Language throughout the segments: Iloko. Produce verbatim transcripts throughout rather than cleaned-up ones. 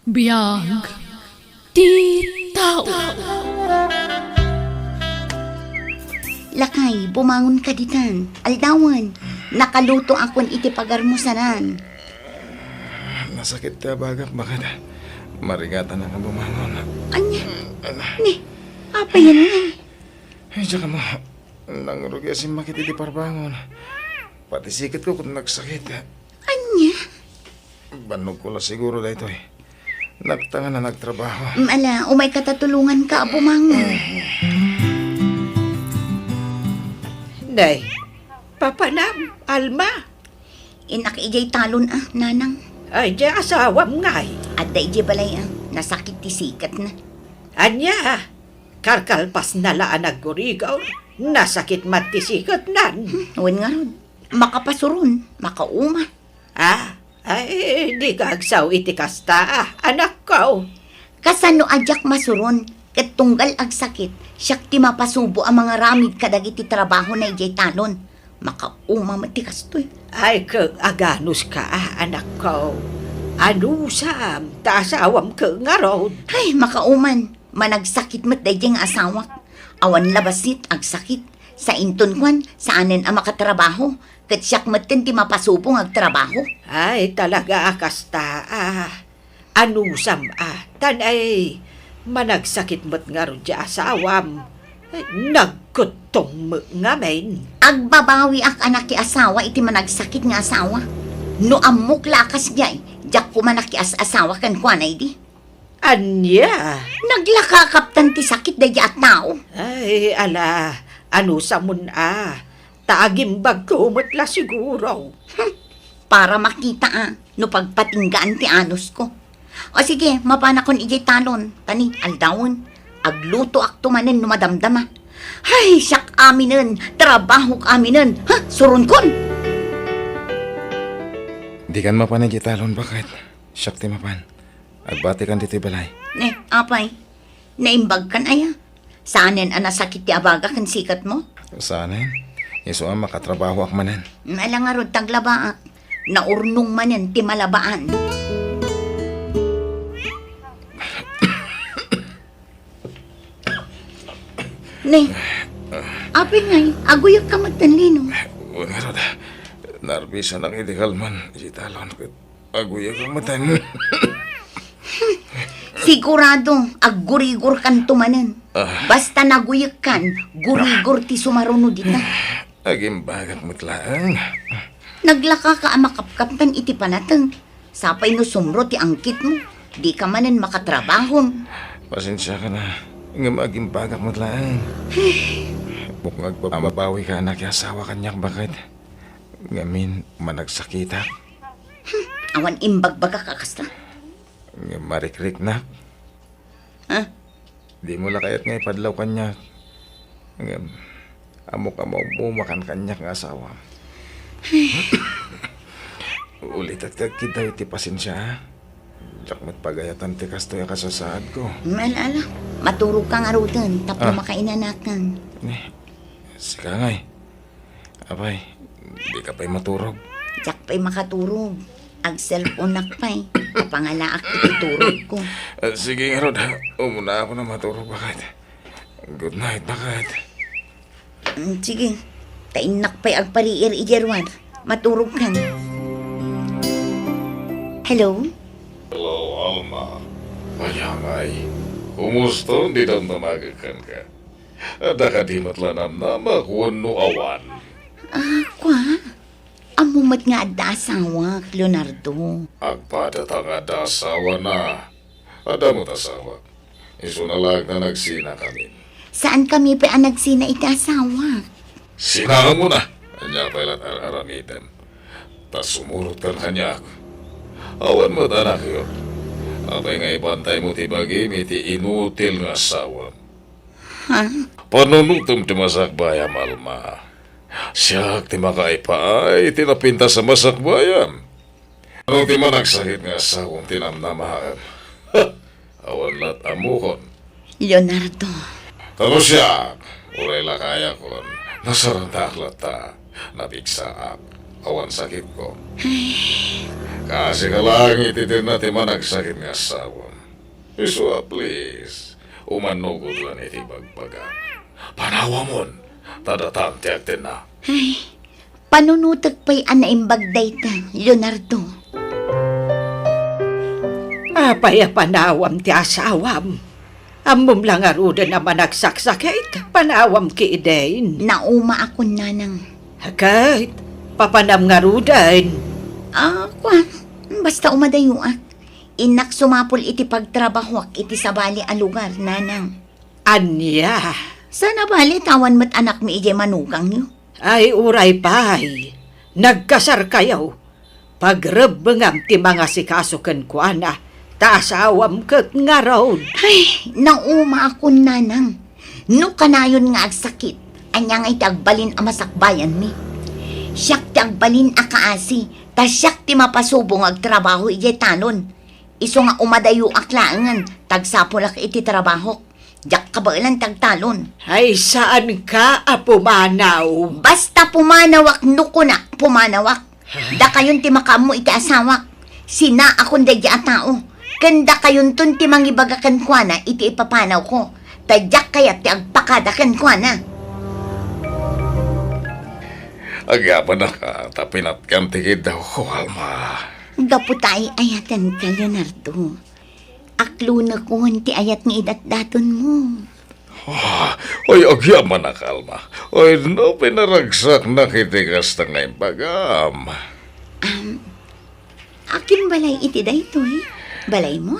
Biag ti tao. Lakay, bumangon ka ditan. Aldawen, nakaluto akon iti pagarmusanan. Nasakit ti abagak, baket. Marigatan nga bumangon. Ania? Ala. Ni, apay ngay? Ay, diak ammo. Nangrugi a simmakit iti parbangon. Pati siketko ket nagsakit. Ania? Bannogko la siguro daytoy. Nagtangan a nagtrabaho. Mm, ala, umayka ta tulonganka a bumangon. Nay, papanam, Alma. Innak idiay talon a, nanang. Ay, diay asawam ngay? Adda idiay balay a, nasakit ti siketna. Ania? Kalkalpasna la a naggurigaw, nasakit met ti siketnan. Hmm, wen ngarud, makapasuron, makauma. Ah, ay, dika agsao iti kasta, ah, anakko. Kasano a diak masuron, ket tunggal agsakit, siak ti mapasubo a mangaramid kadagiti trabahona idiay talon. Makauma met ti kastoy. Ay, ket aganuska, ah, anakko. Anusam, ta asawam ket ngarud. Ay, makauman. Managsakit met daydiay nga asawak. Awan la bassit, agsakit. Sainton kuan, saanen a makatrabaho. Ket siak metten ti mapasubo nga agtrabaho. Ay, talaga a kasta, ah. Anusam, ah. Tan ay, managsakit met ngarud diay asawam. Ay, nagkuttong met ngamin. Agbabawiak a nakiasawa iti managsakit nga asawa. No ammok la a kasdiay, diak koma nakias-asawa kenkuana idi. Ania? Naglakakaptan ti sakit daydiay a tao. Ay, ala, anusamon a. Ta agimbagko met la siguro. Hmm, para makita a, no pagpatinggaan ti anusko. O sige, mapanakon idiay talon. Tani, aldawen, aglutoakto manen no madamdama. Ay, siak aminen, trabahok aminen. Ha, suronkon! Dikan mapan idiay talon, baket. Siak ti mapan. Agbatikan ditoy balay. Ne, apay? Naimbagkan aya? Saanen a nasakit ti abaga ken siketmo? Saanen. Isu a makatrabahoak manen. Ala ngarud, taglabaak. Naurnong manen ti malabaan. Ne, apay ngay, aguyekka met ten lino. Wen ngarud, narbisanak iti kalman iti talon ket aguyekka met ten. Sigurado, aggurigorkanto manen. Ah. Basta naguyekkan, gurigor ti sumaruno dita. Agimbagak met laeng. Naglakaka a makapkaptan iti panateng. Sapay no sumro ti angkitmo, dika manen makatrabahon. Pasensiakan a, ngem agimbagak met laeng. Buknang agbabawika a nakiasawa kaniak, baket. Ngamin, managsakitak. Hmm, awan imbagbagak a kasta. Ngem marikriknak. Ha? Dimo la kayat nga ipadlaw kaniak. Ngem, ammok a maummomakan kaniak nga asawam. Ulitek ti agkiddaw iti pasensia, a. Diak met pagayatan ti kastoy a kasasaadko. Ala, ala. Maturogka ngaruden, tapno Ah. makainanakan. Ni, sika ngay. Apay, dika pay maturog? Diak pay makaturog. Agselponak pay. Apangalaak iti turogko. Ah, sige ngarud, ha. Umunaakon a maturog, baket. Good night, baket. Mm, sige. Ta innak pay agpariir idiay ruar. Maturogkan. Hello? Hello, Alma. Ania ngay? Kumusta? Di damdama agekkan ka. Adda kadi met la namnamak wenno awan? Ah, kua? Ammo met nga adda asawak, Leonardo. Agpadata nga adda asawana. Adda met asawak. Isuna laeng ta nagsinakamin. Saankami pay a nagsina iti asawak. Sinaamona. Ania pay la ti ar-aramidem? Ta sumurotkan kaniak. Awan met anakyo. Apay nga ibantaymo ti bagim iti inutil nga asawam? Ha? Panunotem ti masakbayam, Alma. Siak ti makaipaay iti napintas a masakbayam. Ano ti managsakit nga asawam ti namnamaem? Awan lat ammokon. Leonardo. Ta no siak, uray lakayakon, nasarantaak latta, napigsaak. awan sakitko. Ay. Kaasika laeng iti dinna ti managsakit nga asawam. Isu a, please, umanugotlan iti bagbagam. Panawamon, ta datam ti agtenna. Ay, panunotek pay a naimbag dayta, Leonardo. Apay a panawam ti asawam? Ammom la ngaruden a managsaksakit, panawam ketdin. Naumaakon, nanang. Ket, papanam ngaruden? Ah, kuan, basta umadayoak. Innak sumapul iti pagtrabahoak iti sabali a lugar, nanang. Ania? Sana bale ta awan met anakmi idiay manugangyo. Ay, uray pay. Nagkasarkayo. Pagrebbengam ti mangasikaso kenkuana, ta asawam ket ngarud. Ay, naumaakon, nanang. No kanayon nga agsakit, ania ngay ti agbalin a masakbayanmi? Siak ti agbalin a kaasi, ta siak ti mapasubo nga agtrabaho idiay talon. Isu nga umadayoak laengen, ta agsapulak iti trabahok. Diak kabaelan ti agtalon. Ay, saanka a pumanaw? Basta pumanawak no kunak, pumanawak. Dakayon ti makaammo iti asawak. Sinaakon daydi a tao. Ken dakayonton ti mangibaga kenkuana iti ipapanawko. Ta diak kayat ti agpakada kenkuana. Agyamanaka ta pinatkam ti kiddawko, Alma. Gapu ta ay-ayatenka, Leonardo. Aklonekon ti ayat nga idatdatonmo. Ah, ay, agyamanak, Alma. Ay, no, pinaragsaknak iti kasta nga imbagam. Um, akin balay iti daytoy? Balaymo?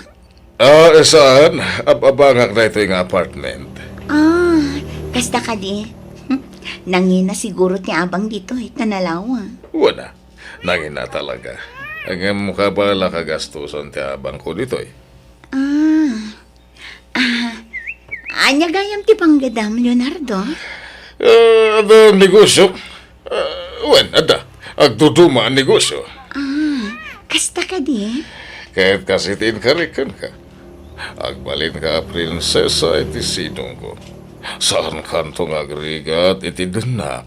Ah, saan? Ab-abangak daytoy nga apartment. Ah, kasta kadi. Nangina siguro ti abang ditoy, ta nalawa. Wana, nangina talaga. Ngem kabalak a gastuson ti abangko ditoy. Ah. Ah, ania gayam ti panggadam, Leonardo? Ah, adda negosyo. Ah, wen, adda. Agduduma a negosyo. Ah, kasta kadi? Ket kas iti inkarik kenka. Agbalinka a prinsesa iti sidongko. Saankanto nga agrigat iti dennak.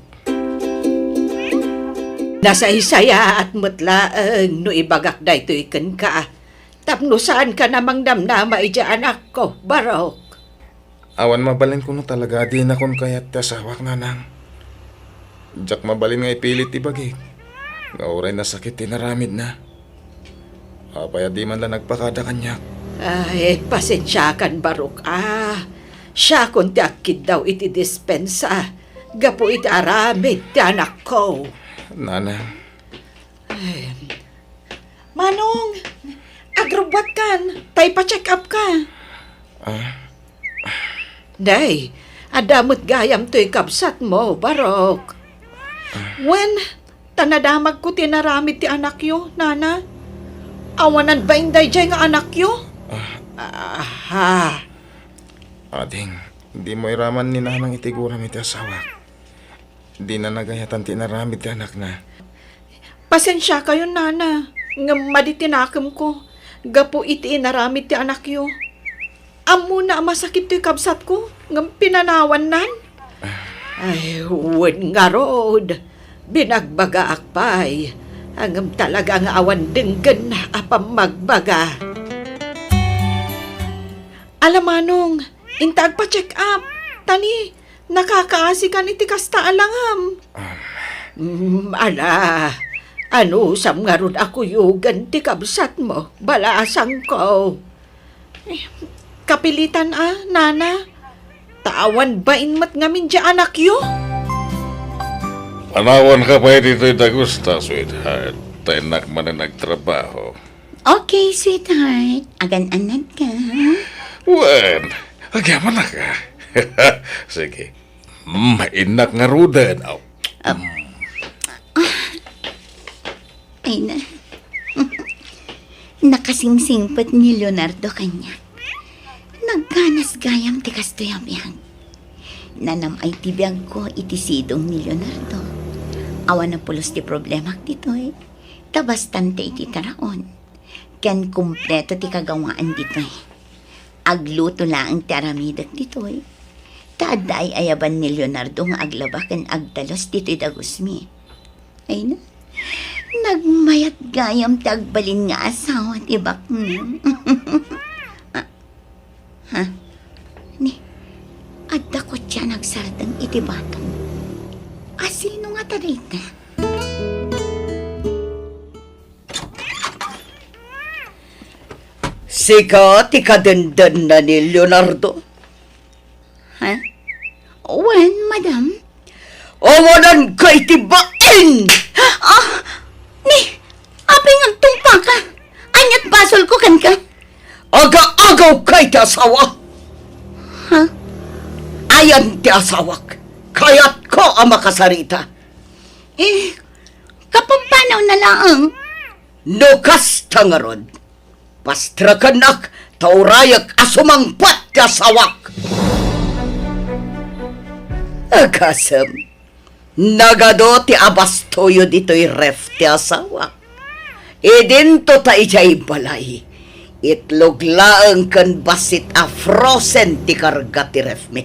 Nasaysayaat met laeng no ibagak daytoy kenka. Tapno saanka a mangdamdama idiay anakko, Barok. Awan mabalinko no talaga a dinakon kayat ti asawak, nanang. Diak mabalin nga ipilit ti bagik, nga uray nasakit ti inaramidna. Apay a di man la nagpakada kaniak? Ay, pasensiakan, Barok, a. Siakon ti agkiddaw iti dispensa gapu iti aramid ti anakko. Nanang, Ay. Manong, agrubbuatkan, ta ipa-check up ka. Ah? Day, adda met gayam toy kabsatmo, Barok. Ah. Wen, ta nadamagko ti inaramid ti anakyo, nana. Awanan bain daydiay nga anakyo? Ah. Aha. Ading, dimo iraman ni nanang iti guram iti asawak. Dina nagayatan ti inaramid ti anakna. Pasensiakayon, nana, ngem madi ti nakemko gapu iti inaramid ti anakyo. Ammona a masakit toy kabsatko, ngem pinanawannan. Ay, wen ngarud, binagbagaak pay, ngem talaga nga awan denggenna a pammagbaga. Ala, manong, inta agpa-check up. Tani, nakakaasikan iti kasta a langam. Um. Mm, ala, anusam ngarud a kuyogen ti kabsatmo, balasangko. Eh, kapilitan a, nana. Ta awan bain met ngamin diay anakyo. Panawanka pay ditoy dagusta, sweetheart. Ta innak manen agtrabaho. Okay, sweetheart. Agan-anad ka. Wen, agyamanak a. Sige. Mm, innak ngaruden. Aw. Ah. Ay na. Nakasingsingpet ni Leonardo kaniak. Nagganas gayam ti kastoy a biag. Nanam-ay ti biagko iti sidong ni Leonardo. Awan a pulos ti problemak ditoy. Ta bastante iti taraon. Ken kompleto ti kagawaan ditoy. Agluto laeng ti aramidek ditoy. Ta adda ay-ayaban ni Leonardo nga aglaba ken agdalos ditoy dagusmi. Ay na, Nagmayat gayam ti agbalin nga asawa ti baknang. Ah, ha? Ni, adda kotse a nagsardeng iti batok. Asino ngata dayta? Sika ti kadendenna ni Leonardo? Ha? Wen, madam. Awananka iti bain! Ah, ni, apay nga agtungpaka? Ania't basolko kenka? Aga-agawka iti asawa! Ha? Ayan ti asawak. Kayatko a makasarita. Eh, kapampanaw na laeng. No kasta ngarud, pastrakennak ta urayek a sumangpet ti asawak. Agasem, nagadu ti abastoyo ditoy ref ti asawak. Idinto ta idiay balay, itlog laeng ken bassit a frozen ti karga ti refmi.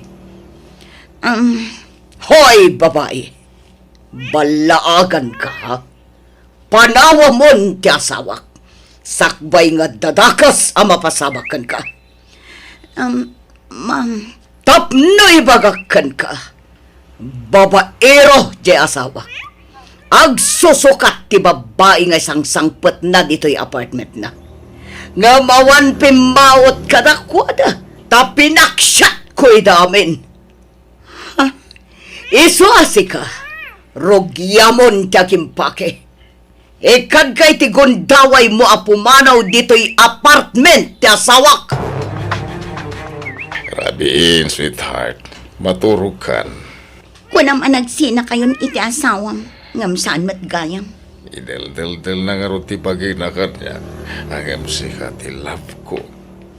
Um, Hoy, babai! Ballaaganka, ha? Panawamon ti asawak. Sakbay nga dadakes a mapasamak kenka. Um, ma'am. Tapno ibagak kenka, babaero diay asawak. Agsusukat ti babbai nga isangsangpetna ditoy apartmentna. Ngem awan pimmawet kadakuada, ta pinaksiatko ida amin. Ha? Isu a sika, rugiamon ti agimpake. Ikkadka iti gundawaymo a pumanaw ditoy apartment ti asawak. Rabiin, sweetheart. Maturogkan. Kunam a nagsinakayon iti asawam, ngem saan met gayam. Ideldeldelna ngarud ti bagina kaniak, ngem sika ti love ko.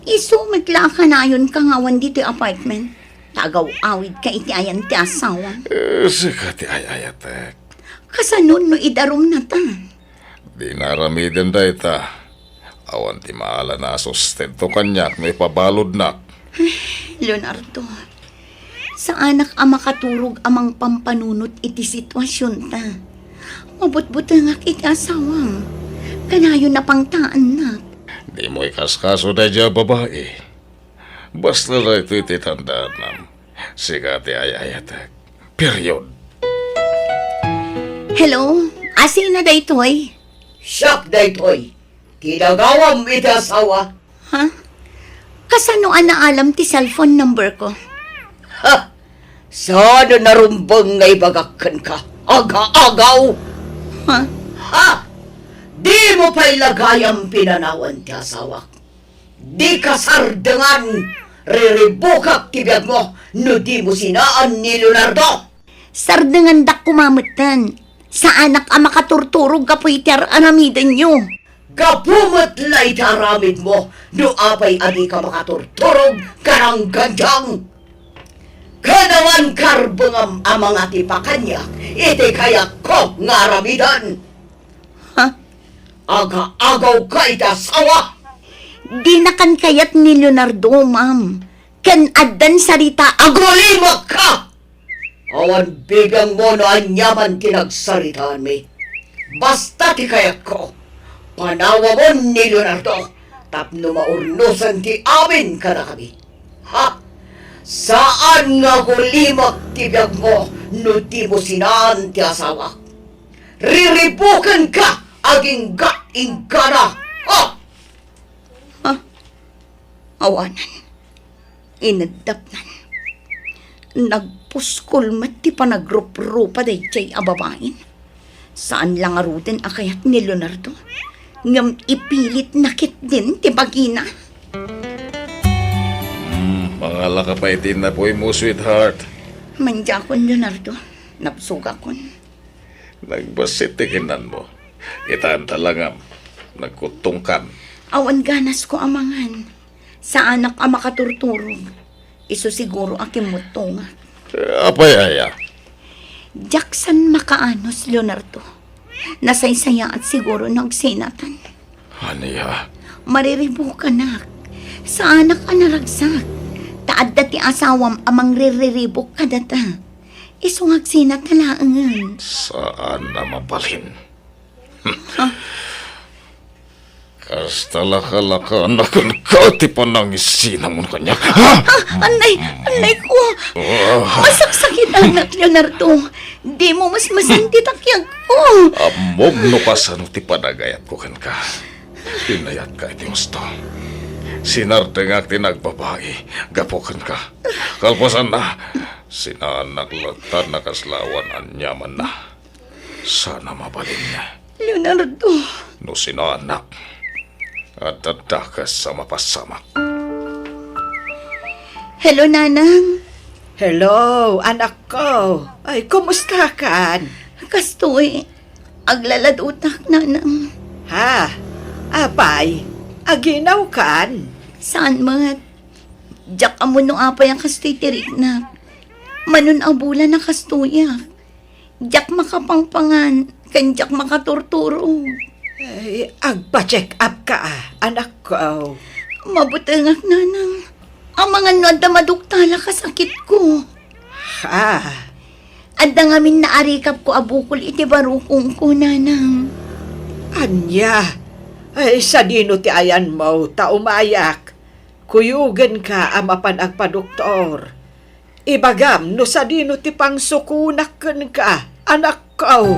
Isu met la a kanayonka nga awan ditoy apartment. Ta agaw-awidka iti ayan ti asawam. Eh, sika ti ay-ayatek. Kasano no idarumnata? Dina aramiden dayta. Awan ti maala a sustento kaniak no ipabaludnak. Leonardo, saanak a makaturog a mangpampanunot iti situasionta. Mabutbutengak iti asawam. Kanayon a pangtaennak. Dimo ikaskaso daydiay a babai. Basta daytoy ti tandaanam. Sika ti ay-ayatek. Period. Hello? Asina daytoy? Siak daytoy. Ti nagawam iti asawa. Ha? Kasano a naalam ti cellphone number ko? Ha? Saan a narumbeng nga ibagak kenka? Aga-agaw! Ha? Ha? Dimo pay la gayam pinanawan ti asawak. Dika sardengan, riribukak ti biagmo no dimo sinaan ni Leonardo. Sardengandak koma metten. Saanak a makaturturog gapu iti ar-aramidenyo. Gapu met la iti aramidmo no apay a dika makaturturog, karangganjang. Ken awan karbengam a mangatipa kaniak iti kayatko nga aramiden. Ha? Aga-agawka iti asawa! Dinakan kayat ni Leonardo, ma'am. Ken addan sarita. Agulimakka! Awan bibiangmo no aniaman ti nagsaritaanmi. Basta ti kayatko, panawamon ni Leonardo tapno maurnosen ti amin kadakami. Ha? Saan nga agulimak ti biagmo no dimo sinaan ti asawak. Riribukenka agingga-inggana. Ha? Ha? Awanan. Ineddapnan. Nagpuskol met ti panagruprupa daydiay a babain. Saan la ngaruden a kayat ni Leonardo, ngem ipilitna ketdin ti bagina. Hmm, mangalaka pay iti innapuy mo, sweetheart. Mandiakon, Leonardo. Nabsogakon. Nagbassit ti kinanmo. Kitaem ta langam, nagkuttongkan. Awan ganasko a mangan. Saanak a makaturturog. Isu siguro a kimmuttongak. Eh, apay aya? Diak saan makaanus, Leonardo. Nasaysayaat siguro no agsinatan. Ania? Mariribukanak. Saanak a naragsak. Ta adda ti asawam a mangriribuk kadata. Isu nga agsinat laengen. Saan a mabalin. Kasta lakalakana kenka ti panangisinamon kaniak. Ha? Ah, anay, anay ko. Ah. Masaksakit, anak Leonardo. Dimo masmasen ti takyag ko. Ammom no kasano ti panagayatko kenka. Pinayatka iti husto. Sinardengak ti nagbabai gapu kenka. Kalpasanna, sinaannak latta a nakaslawan aniamanna. Sana mabalin. Leonardo. No sinaannak, adda dakes a mapasamak. Hello, Nanang. Hello, anakko. Ay, kumustakan? Kastoy, aglaladutak, Nanang. Ha? Apay, aginawkan? Saan met? Diak ammo no apay a kastoy ti riknak. Mano a bulan a kastoyak. Diak makapangpangan, ken diak makaturturog. Ay, agpa-check up ka, ah, anakko. Mabutengak, Nanang. Amangan no adda maduktalak a sakitko. Ah. Adda ngamin naarikapko a bukol iti barukongko, Nanang. Ania? Ay, sadino ti ayanmo, ta umayak. Kuyogenka a mapan agpadoktor. Ibagam no sadino ti pangsukonak kenka, anakko.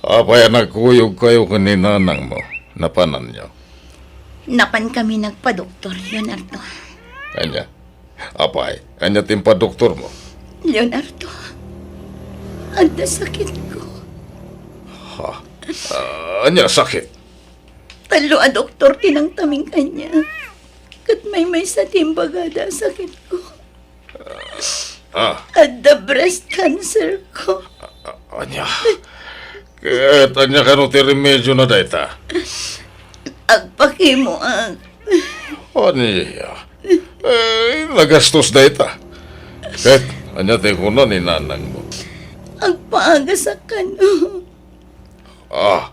Apay a nagkuyogkayo ken ni nanangmo? Napananyo? Napankami nagpadoktor, Leonardo. Ania? Apay, ania ti impadoktormo? Leonardo, adda sakitko. Ha? Ah, ania sakit? Tallo a doktor ti nangtaming kaniak. Ket maymaysa ti imbagada a sakitko. Ah. Adda breast cancer ko. Ah, ania? Ket ania kano ti remedio na dayta? Agpakimoak. Ania? Eh, nagastos dayta. Ket ania ti kuna ni nanangmo? Agpaagasak kano. Ah.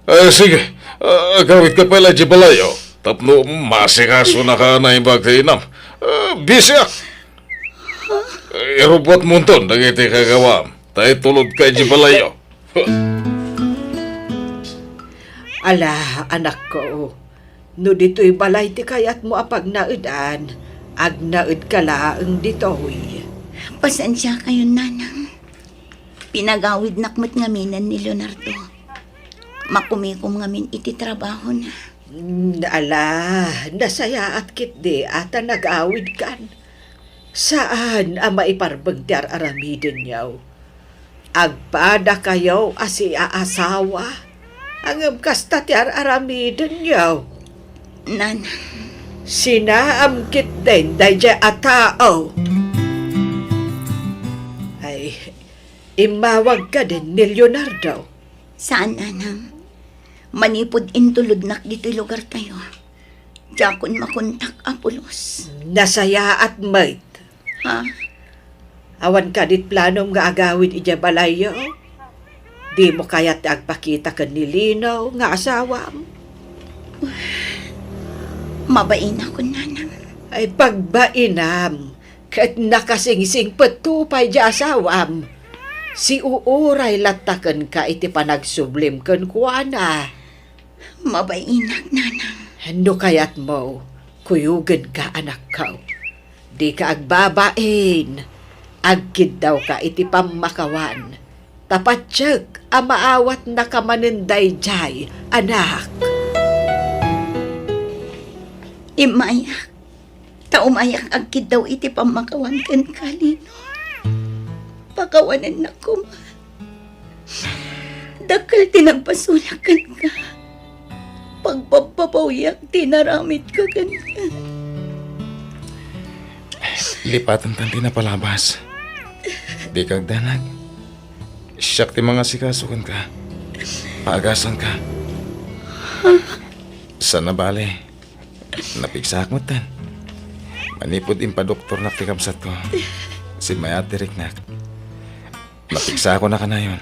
Eh, sige. Ah, agawidka pay la idiay balayyo. Tapno masikasonaka a naimbag ti inam. Ah, bisiak. Eh, irubbuatmonton dagiti kagawam. Ta itulodka idiay balayyo. Ala, anakko, no ditoy balay ti kayatmo a pagnaedan, agnaedka laeng ditoy. Pasensiakayon, Nanang. Pinagawidnak met ngaminen ni Leonardo. Makumikom ngamin iti trabahona. Mm, ala, nasayaat ketdi a ta nagawidkan. Saan a maiparbeng ti ar-aramidenyo. Agpadakayo a siaasawa. Ngem kasta ti ar-aramidenyo. Nanang. Sinaam ketdin daydiay a tao. Ay, immawag kadin ni Leonardo. Saan, Nanang. Manipud intulodnak ditoy lugartayo, diakon makontak a pulos. Nasayaat met. Ha? Awan kadi planom nga agawid idiay balayyo? Dimo kayat ti agpakita ken ni Lino nga asawam? Mabainakon, Nanang. Ay, pagbainam, ket nakasingsingpetto pay diay asawam. Siuuray latta kenka iti panagsublim kenkuana. Mabainak, Nanang. No kayatmo, kuyogenka, anakko. Dika agbabain. Agkiddawka iti pammakawan. Ta patiek a maawatnaka manen daydiay, anak. Immayak. Ta umayak agkiddaw iti pammakawan kenka, Lino. Pakawanennak koma. Dakkel ti nagpasulak kenka. Pagpabpabawyak ti naramidka kenka. Lipatentan ti napalabas. Dika agdanag. Siak ti mangasikaso kenka. Paagasanka. Saan a bale. Napigsaak metten. Manipud impadoktornak ti kabsatko, simmayaat ti riknak. Napigsaakon a kanayon.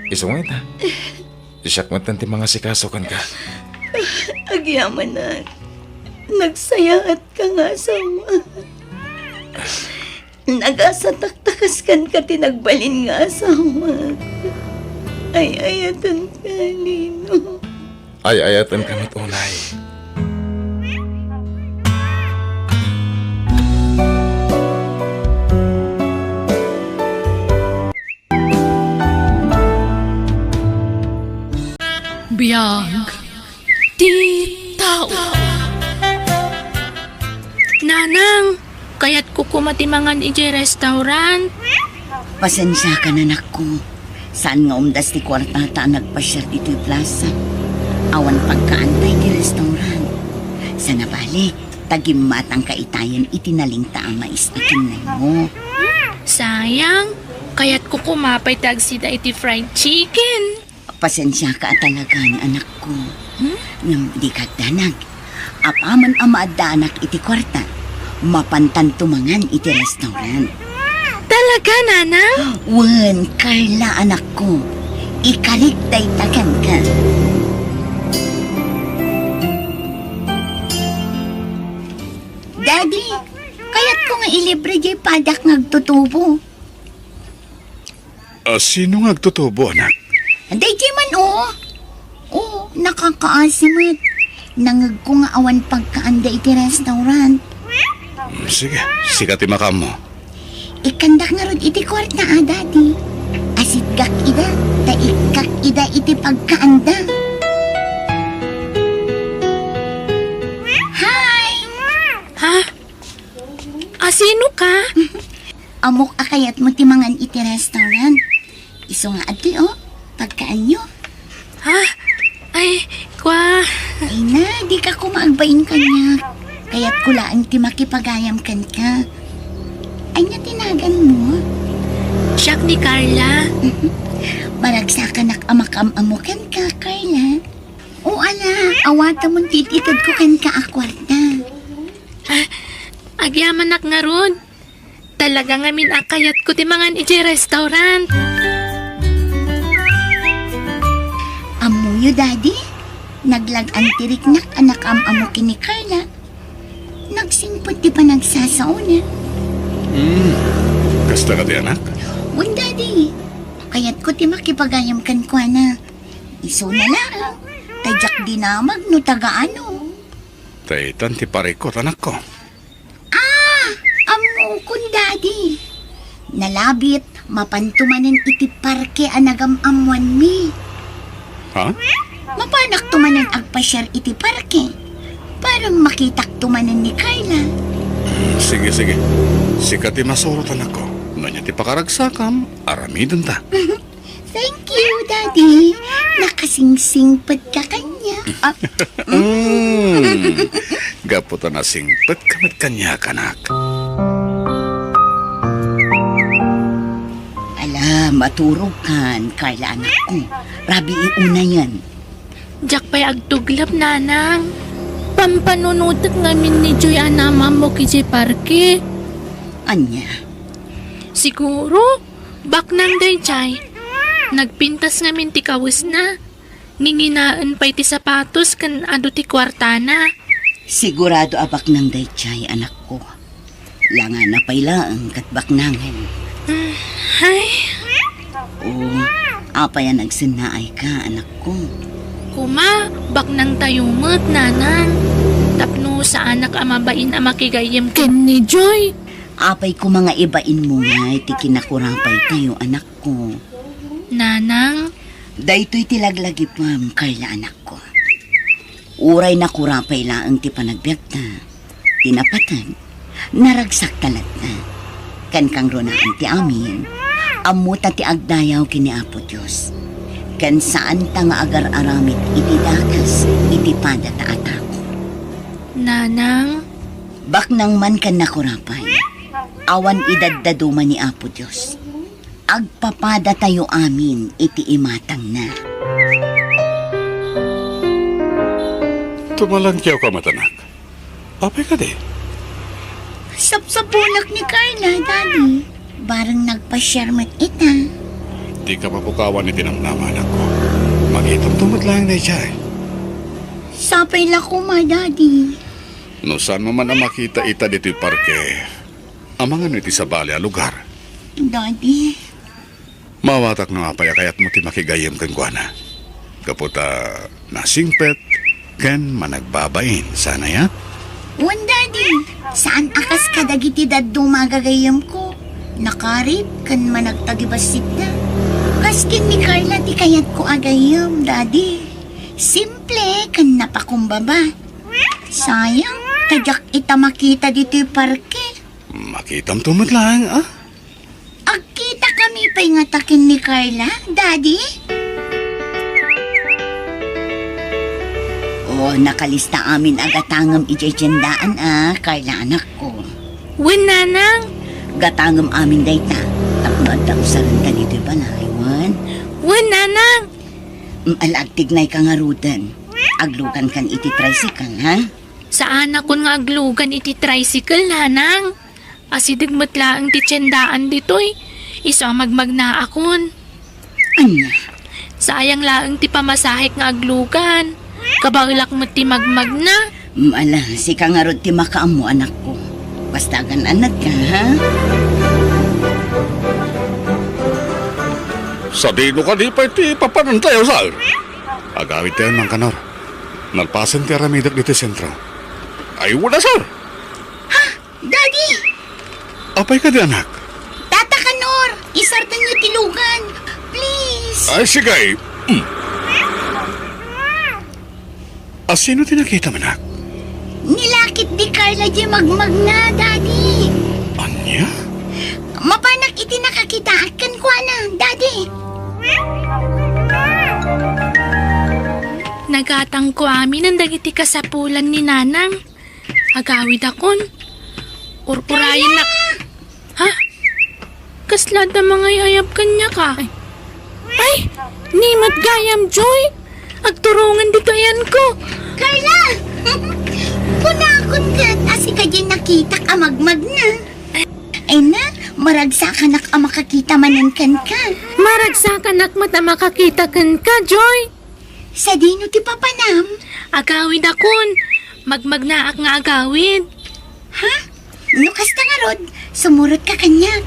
Isu nga ita, siak metten ti mangasikaso kenka. Agyamanak, nagsayaatka nga asawa. Nagasataktakas kenka ti nagbalin nga asawa. Ay-ayatenka, Lino. Ay-ayatenka met unay. Biag ti tao. Nanang, kayatko koma ti mangan idiay restaurant. Pasensiakan, anakko. Saan nga umdas ti kuartata a nagpasiar ditoy plaza. Awan pagkaanta iti restaurant. Sana bale, ta gimmatangka itayen iti nalingta a mais a kinnanmo. Sayang, kayatko koma pay ti agsida iti fried chicken. Pasensiaka a talagan, anakko. Hmm? Ngem dika agdanag. Apaman a maaddaanak iti kuarta, mapantanto mangan iti restaurant. Talaga, Nanang? Wen, Carla, anakko. Ikarik dayta kenka. Daddy, kayatko nga ilibre diay padak nga agtutubo. A, sino nga agtutubo, anak? Daydiay man, o. O, nakakaasi met. Nangngegko nga awan pagkaanda iti restaurant. Mm, sige, sika ti makaammo. Ikkandak ngarud iti kuarta, a, Daddy. Asitgak ida, ta ikkak ida iti pagkaanda. Hi! Ha? Asino ka? Ammok a kayatmo ti mangan iti restaurant. Isu nga adtoy, o, pagkaanyo. Ha? Ay, kwa. Ay na, dika koma agbain kaniak. Kayatko laeng ti makipagayam kenka. Ania ti naganmo? Siak ni Carla. Maragsakanak a makaam-ammo kenka, Carla. O ala, awatamon ti it-itedko kenka a kuarta. Ah, agyamanak ngarud. Talaga ngamin a kayatko ti mangan idiay restaurant. Ammoyo, Daddy, naglag-an ti riknak a nakaam-ammo ken ni Carla. Nagsingpet ti panagsasaona. Hmm, kasta kadi, anak? Wen, Daddy. Kayatko ti makipagayam kenkuana. Isuna laeng, ta diak dinamag no taga ano. Ta itan ti parikut, anakko. Ah! Ammokon, Daddy. Nalabit, mapanto manen iti parke a nagam-ammoanmi. Ha? Mapanakto manen agpasiar iti parke. Para makitakto manen ni Carla. Sige, sige. Sika ti masurot, anakko. No ania ti pakaragsakam, aramidenta. Thank you, Daddy. Nakasingsingpet ka kaniak. Ah, mm. Gapu ta nasingpet ka met kaniak, anak. Ala, maturog kan, Carla, anakko. Rabii unayen. Diak pay agtuglep, Nanang. Pampanunotek ngamin ni Joy a naam-ammok idiay parke. Ania? Siguro, baknang daydiay. Nagpintas ngamin ti kawesna. Nginginaen pay ti sapatos ken adu ti kuartana. Sigurado a baknang daydiay, anakko. Langana pay laeng ket baknangen. Mm, ay. O, apay a nagsennaayka, anakko? Kuma, baknangtayo met, Nanang. Tapno saanak a mabain a makigayyem ken ni Joy. Apay kuma nga ibainmo ngay ti kinakurapaytayo, anakko? Nanang. Daytoy ti laglagipem, Carla, anakko. Uray nakurapay laeng ti panagbiagta, ti napateg, naragsakta latta. Ken kangrunaan ti amin, ammota ti agdayaw ken ni Apo Dios. Ken saanta nga agar-aramid iti dakes iti padata a tao. Nanang. Baknang man ken nakurapay, awan idaddaduma ni Apo Dios. Agpapadatayo amin iti imatangna. Tumalangkiawka met, anak. Apay kadi? Sapsapunak ni Carla, Daddy. Bareng nagpasiar met ita. Dika mapukawan iti namnama, anakko. Makitamto met laeng daydiay. Sapay la koma, Daddy. No saanmo man a makita ita ditoy parke, amangan iti sabali a lugar. Daddy. Maawatak no apay a kayatmo ti makigayyem kenkuana. Gapu ta nasingpet ken managbabain, saan aya? Wen, Daddy. Saan a kas kadagiti dadduma a gagayyemko. Nakarit ken managtagibassit da. Kas ken ni Carla ti kayatko a gayyem, Daddy. Simple ken napakumbaba. Sayang, ta diak ita makita ditoy parke. Makitamto met laeng, a? Agkitakami pay ngata ken ni Carla, Daddy? O, nakalista amin a gatangem idiay tiendaan a, Carla, anakko. Wen, Nanang. Gatangem amin dayta, tapno adda usarenta ditoy balay, wen? Wen, Nanang. Mm, ala, agtignayka ngaruden. Aglugankan iti tricycle, ha? Saanakon nga aglugan iti tricycle, Nanang. Asideg met laeng ti tiendaan ditoy. Isu a magmagnaakon. Ania? Sayang laeng ti pamasahek nga aglugan. Kabaelak met ti magmagna. Mm, ala, sika ngarud ti makaammo, anakko. Basta agan-annadka, ha? Sadino kadi pay ti papanantayo, sir? Agawidtayon, Mang Kanor. Nalpasen ti aramidek ditoy sentro. Ay, wala, sir. Ha? Daddy! Apay kadi, anak? Tata Kanor, isardenyo ti lugan. Please. Ay, sige. Mm. A, sino ti nakitam, anak? Ni lakit di Carla diay magmagna, Daddy. Ania? Mapanak iti nakakitaak kenkuana, Daddy. Nagatangko aminen dagiti kasapulan ni Nanang. Agawidakon. Urpurayennak. Ha? Kasla adda mangay-ayab kaniak, a? Ay, ni met gayam, Joy. Agturongen ditoy ayanko. Carla! Kunakon ket a sika diay nakitak a magmagna. Ay na, maragsakanak a makakita manen kenka. Maragsakanak met a makakita kenka, Joy. Sadino ti papanam? Agawidakon. Magmagnaak nga agawid. Ha? No kasta ngarud, sumurotka kaniak.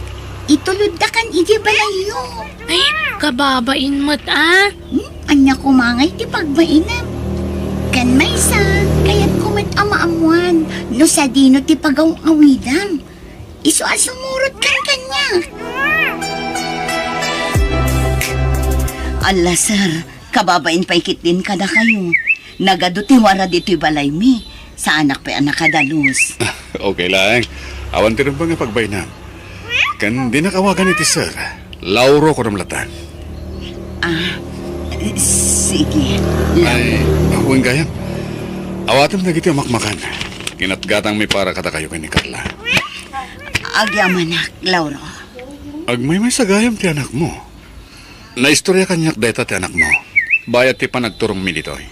Ituloddakan idiay balayyo. Ay, kababain met, a. Hmm? Ania koma ngay ti pagbainam? Ken maysa, kayatko met a maammuan no sadino ti pagaw-awidam. Isu a sumurotkan kaniak. Alla, sir, kababain pay ketdin kadakayo. Nagadu ti wara ditoy balaymi. Saanak pay a nakadalus. Okay laeng. Awan ti rumbeng a pagbainam. Ken dinak awagan iti sir. Lauro kunam latta. Ah, sige. Ay, wen gayam. Awatem dagiti umakmakan. Kinatgatangmi para kadakayo ken ni Carla. Agyamanak, Lauro. Agmaymaysa gayam ti anakmo. Naistorya kaniak dayta ti anakmo. Bayat ti panagturongmi ditoy.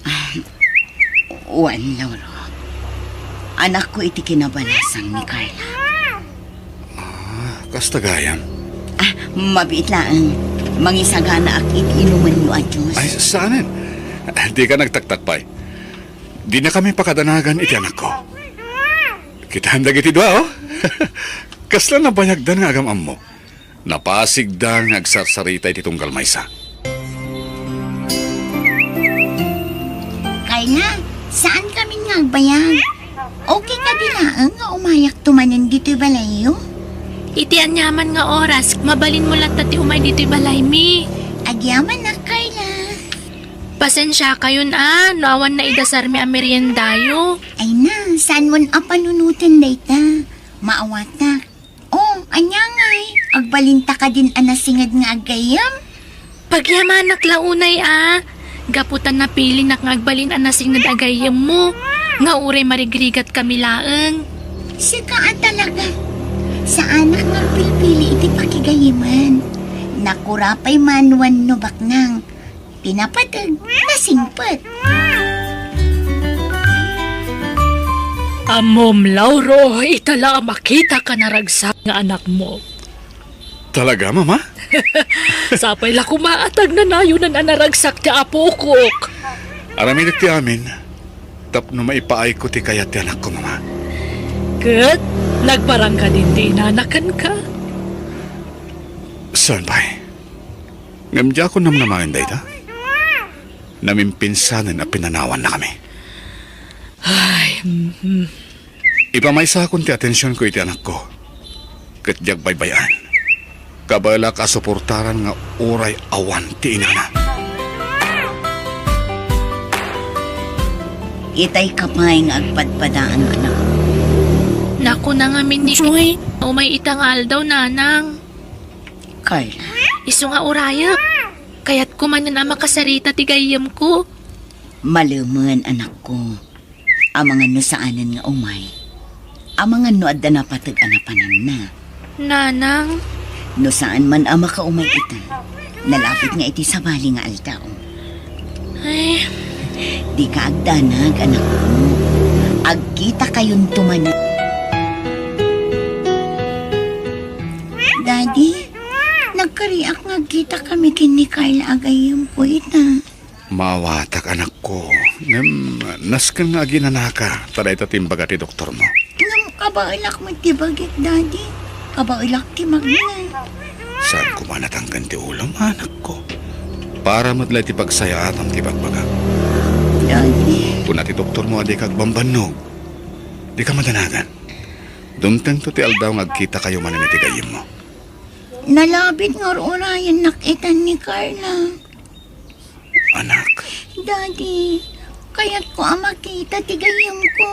Ah, wen, Lauro. Anakko iti kinabalasang ni Carla. Ah, kasta gayam? Ah, mabiit laeng. Mangisaganaak iti inumenyo a jus. Ay, saanen? Dika nagtaktak pay. Dinakami pakadanagan iti anakko. Kitaem dagiti dua, o. Kasla nabayagdan nga agam-ammo. Napasigda nga agsarsarita iti tunggal maysa. Carla, saan kamin nga agbayag? Okay kadi laeng nga umayakto manen ditoy balayyo? Iti aniaman nga oras, mabalinmo latta ti umay ditoy balaymi. Agyamanak, Carla. Pasensiakayon a no awan naidasarmi a meriendayo. Ay na, saanmon a panunoten dayta. Maawatak. O, ania ngay? Agbalinta kadin a nasinged nga aggayyem? Pagyamanak la unay a. Gapu ta napilinak nga agbalin a nasinged a gayyemmo, nga uray marigrigatkami laeng. Sika a talaga. Saanak nga agpilpili iti pakigayyeman. Nakura pay man wenno baknang. Ti napateg, nasingpet. Ammom, Lauro, ita la a makitak a naragsak nga anakmo. Talaga, Mama? Sapay la koma a tagnanayonan a naragsak ti apokok. Aramidek ti amin tapno maipaayko ti kayat ti anakko, Mama. Ket nagparang kadin ti inana kenka. Saan pay? Ngem diakon namnamaen dayta. Namimpinsanen a pinanawannakami. Ay, mhm. Ipamaysakon ti atensionko iti anakko, ket diak baybay-an. Kabaelak a suportaran nga uray awan ti inana. Itay ka pay nga agpadpadaan, anak. Nakuna ngamin ni Joy. Umay ita nga aldaw, nanang. Carla. Isu nga urayek. Kayatko manen a makasarita ti gayyemko. Malemen, anakko. Amangan no saanen nga umay. Amangan no adda napateg a napananna. Nanang. No saan man a makaumay ita, nalapit nga iti sabali nga aldaw. Ay. Dika agdanag, anakko. Agkitakayonto manen. Daddy, nagkariak nga agkitakami ken ni Carla a gayyemko ita. Maawatak, anakko. Ngem, nasken nga aginanaka, ta dayta ti imbaga ti doktormo. Ngem kabaelak met ti bagik, Daddy. Kabaelak ti magna. Saan koma natangken ti ulom, anakko? Para met la iti pagsayaatam ti bagbagam. Daddy. Kuna ti doktormo a dika agbambannog. Dika madanagan. Dumtengto ti aldaw nga agkitakayo manen iti gayyemmo. Nalabit nga ur-urayennak itan ni Carla. Anak. Daddy, kayatko a makita ti gayyemko.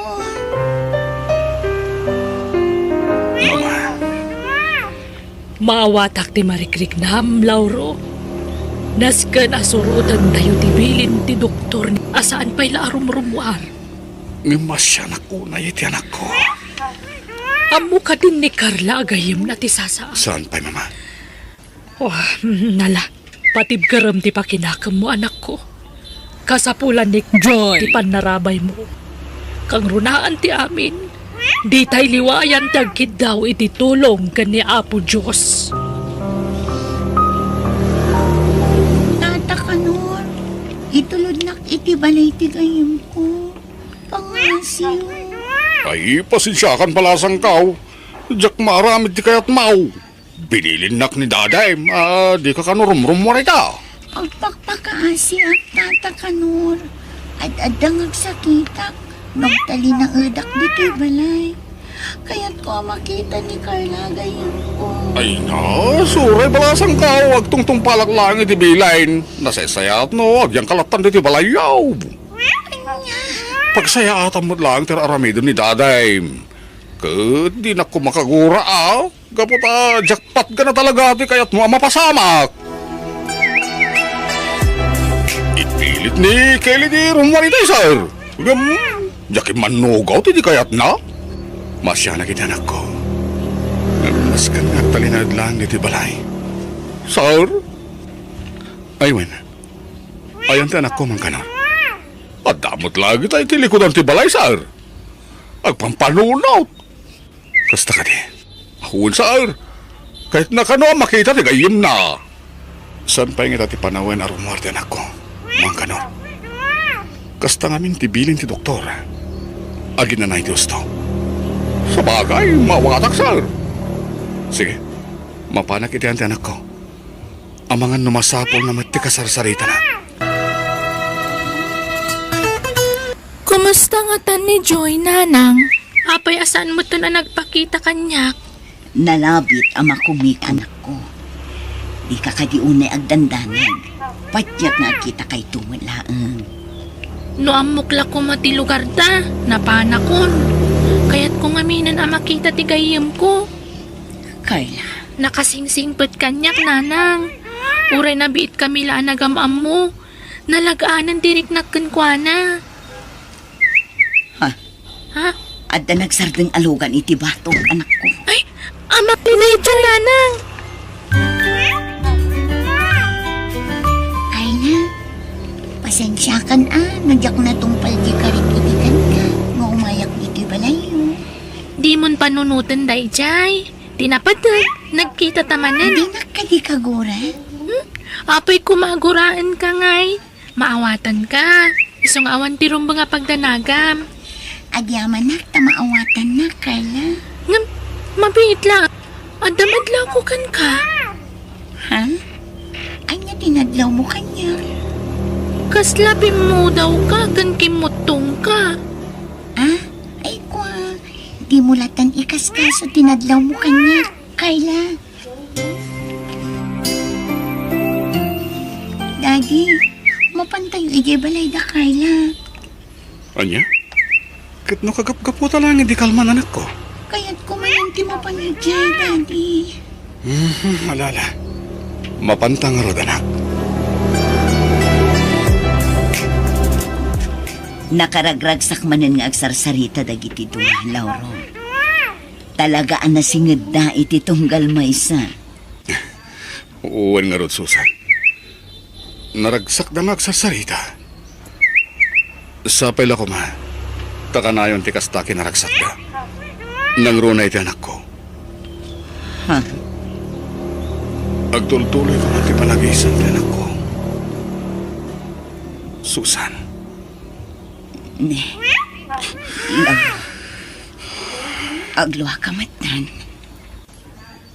Mama. Maawatak ti marikriknam, Lauro. Nasken a surotentayo ti bilin ti doktor a saan pay la a rumrummuar. Ngem masianak unay iti anakko. Ammo kadin ni Carla a gayyemna ti sasa. Saan pay, Mama? Oh, nala, patibkerem ti pakinakemmo, anakko. Kasapulan ni Joy ti pannarabaymo. Kangrunaan ti amin, ditay liwayan ti agkiddaw iti tulong ken ni Apo Dios. Tata Kanor, itulodnak iti balay ti gayyemko. Pangngasiyo. Ay, pasensiakan, balasangkaw. Diak maaramid ti kayatmaw. Binilinnak ni Daddy a dika kano rumrummuar ita. Agpakpakaasiak, Tata Kanor. Ad-adda nga agsakitak. Nagtalinaedak ditoy balay. Kayatko a makita ni Carla a gayyemko. Ay na, suray, balasangkaw, agtungtungpalak laeng iti bilin. Nasaysayaat no agyangka lattan ditoy balayyo. Ania? Pagsayaatam met laeng ti ar-aramidem ni Daddy. Ket dinakon makagura a. Gapu ta jackpot gana talaga ti kayatmo a mapasamak. Ipilit ni Kelly ti rummuar itay, sir. Ngem, diak immannugaw ti di kayatna. Masianak iti anakko. Ngem, nasken nga agtalinaed laeng ditoy balay. Sir? Ay, wen. Ayan ti anakko, Mang Kanor. Adda met la dagita iti likudan ti balay, sir. Agpampanunot. Kasta kadi. Wen, sir. Kayatna kano a makita ti gayyemna. Saan pay ngata ti panawen a rummuar ti anakko, Mang Kanor? Kasta ngamin ti bilin ti doktor. Aginana iti husto. Sabagay, maawatak, sir. Sige, mapanak iti ayan ti anakko. Amangan no masapulna met ti kasarsaritana. Kumusta ngatan ni Joy, nanang? Apay a saan metten a nagpakita kaniak? Nalabit a makumik, anakko. Dika kadi unay agdandanag. Patiek nga agkitakayto met laeng. No ammok la koma ti lugarda, napanakon. Kayatko ngaminen a makita ti gayyemko. Carla. Nakasingsingpet kaniak, nanang. Uray nabiitkami la a nagam-ammo, nalag-anen ti riknak kenkuana. Ha? Ha? Adda nagsardeng a lugan iti batok, anakko. Ay, amak ni Joy, nanang. Carla, pasensiakan a, no diak natungpal ti karik iti kanka nga umayak ditoy balayyo. Dimon panunoten daydiay. Ti napateg, nagkitata manen. Dinak kadi kagura? Hmm? Apay koma aguraenka ngay. Maawatanka. Isu nga awan ti rumbeng a pagdanagam. Agyamanak ta maawatannak, Carla. Ngem, mabiit la. Adda madlawko kenka. Ha? Ania ti nadlawmo kaniak? Kasla pimmudawka ken kimmuttongka. Ah, ay kua, dimo latan ikaskaso ti nadlawmo kaniak, Carla. Daddy, mapantayo idiay balayda, Carla. Ania? Ket no kagapgaputa laeng idi kalman, anakko? Kayatko manen ti mapan idiay, Daddy. Mhm, ala, ala. Mapanta ngarud, anak. Nakaragragsak manen nga agsarsarita dagiti dua, Lauro. Talaga a nasingedda iti tunggal maysa. Wen ngarud, Susan. Naragsakda nga agsarsarita. Sapay la koma, ta kanayon ti kasta kinaragsakda. Nangruna iti anakko. Ha? Agtultuloy koma ti panagisan ti anakko. Susan. Ne. Lang. Agluaka metten.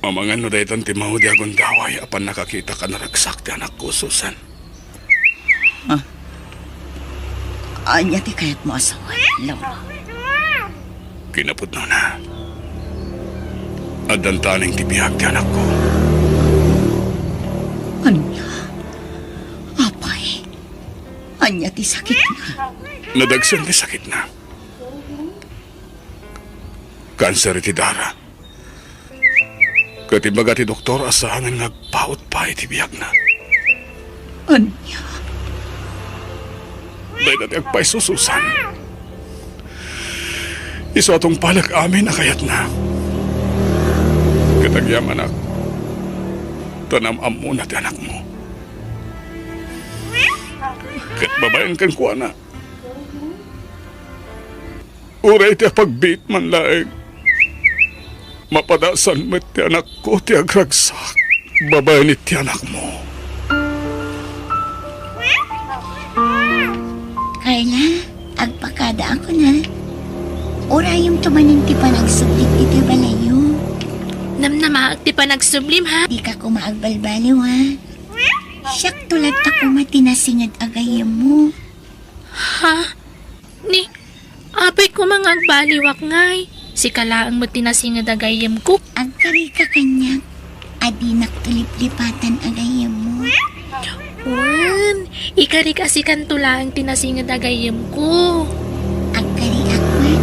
Amangan no daytan ti maudi a gundaway a pannakakitak a naragsak ti anakko, Susan. Ah. Ania ti kayatmo a sawen, Lauro? Kinapudnona, addan taneng ti biag ti anakko. Ania? Apay, ania ti sakitna? Nadagsen ti sakitna. Kanser iti dara. Ket imbaga ti doktor a saanen nga agpaut pay ti biagna. Ania? Dayta ti agpayso, Susan. Isu a tungpalek amin a kayatna. Ket agyamanak, ta nam-ammona ti anakmo. Ket babaen kenkuana. Uray ti apagbiit man laeng, mapadasan met ti anakko ti agragsak babaen iti anakmo. Carla, agpakada ako na. Urayem to manen ti panagsubli iti balayyo. Namnamaak ti panagsublim, ha? Dika koma agbalbaliw, ha? Siak to latta koma ti nasinged a gayyemmo. Ha? Ni, apay koma nga agbaliwak ngay? Sika laeng met ti nasinged a gayyemko. Agkarika kaniak, a dinakto liplipatan a gayyemmo. Wen, ikarik a sikanto laeng ti nasinged a gayyemko. Agkariak met,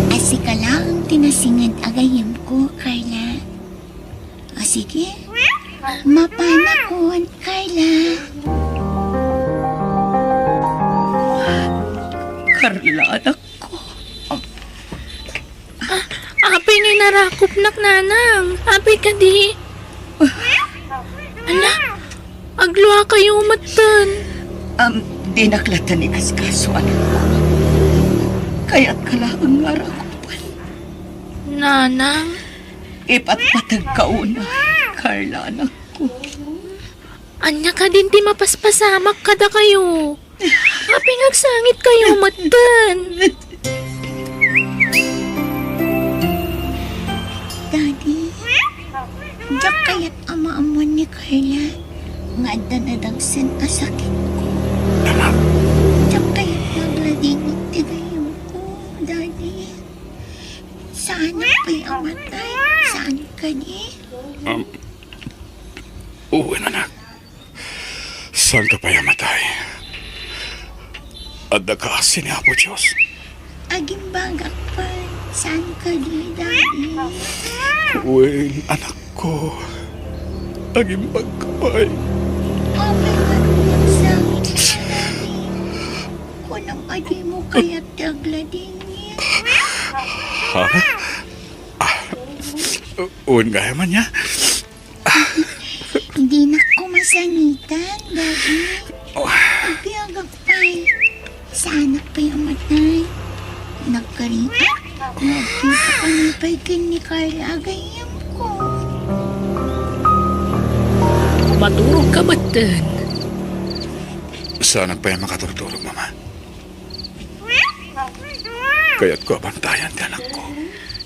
a sika laeng ti nasinged a gayyemko, Carla. O, sige. Mapanakon, Carla. Carla, anakko. Ah, apay nga inarakopnak, nanang? Apay kadi? Ala, agluakayo metten. Am, dinak latta ni kaskaso, anakko. Kayatka laeng nga arakupen. Nanang? Ipatpategka unay, Carla, anakko. Ania kadin ti mapaspasamak kadakayo? Apay nga agsangitkayo metten? Daddy, diak kayat a maammuan ni Carla nga adda nadagsen a sakitko. Anak. Diak kayat nga agladingit ti gayyemko, Daddy. Saanak pay a matay. Saan kadi? Um, wen, anak. Saanka pay a matay. Adda kaasi ni Apo Dios. Agimbagak pay. Saan kadi, Daddy? Wen, anakko. Agimbagka pay. Apay nga agsangsangit ka, Daddy? Kunam a dimo kayat ti agladingit. Ha? Ah, wen gayam ania? Dinak koma sangitan, Daddy. Oh. Agbiagak pay. Saanak pay a matay. Nagkariak. Nagkita kami pay ken ni Carla a gayyemko. Maturogka metten. Saanak pay a makaturturog, Mama. Kayatko a bantayan ti anakko.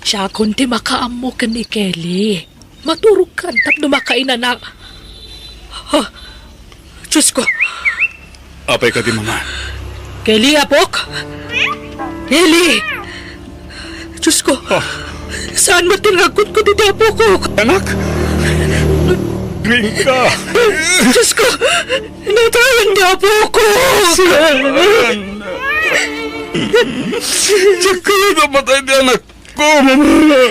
Siakon ti makaammo ken ni Kelly. Maturogkan tapno makainana. Diosko! Apay kadi, Mama? Kelly, apok! Kelly! Diosko! Ah. Saan met ti nagkutkot iti apok? Anak! Agriingka! Diosko! Natayen ti apok! Saan? Diak kayat a matay ti anak ko, Mama.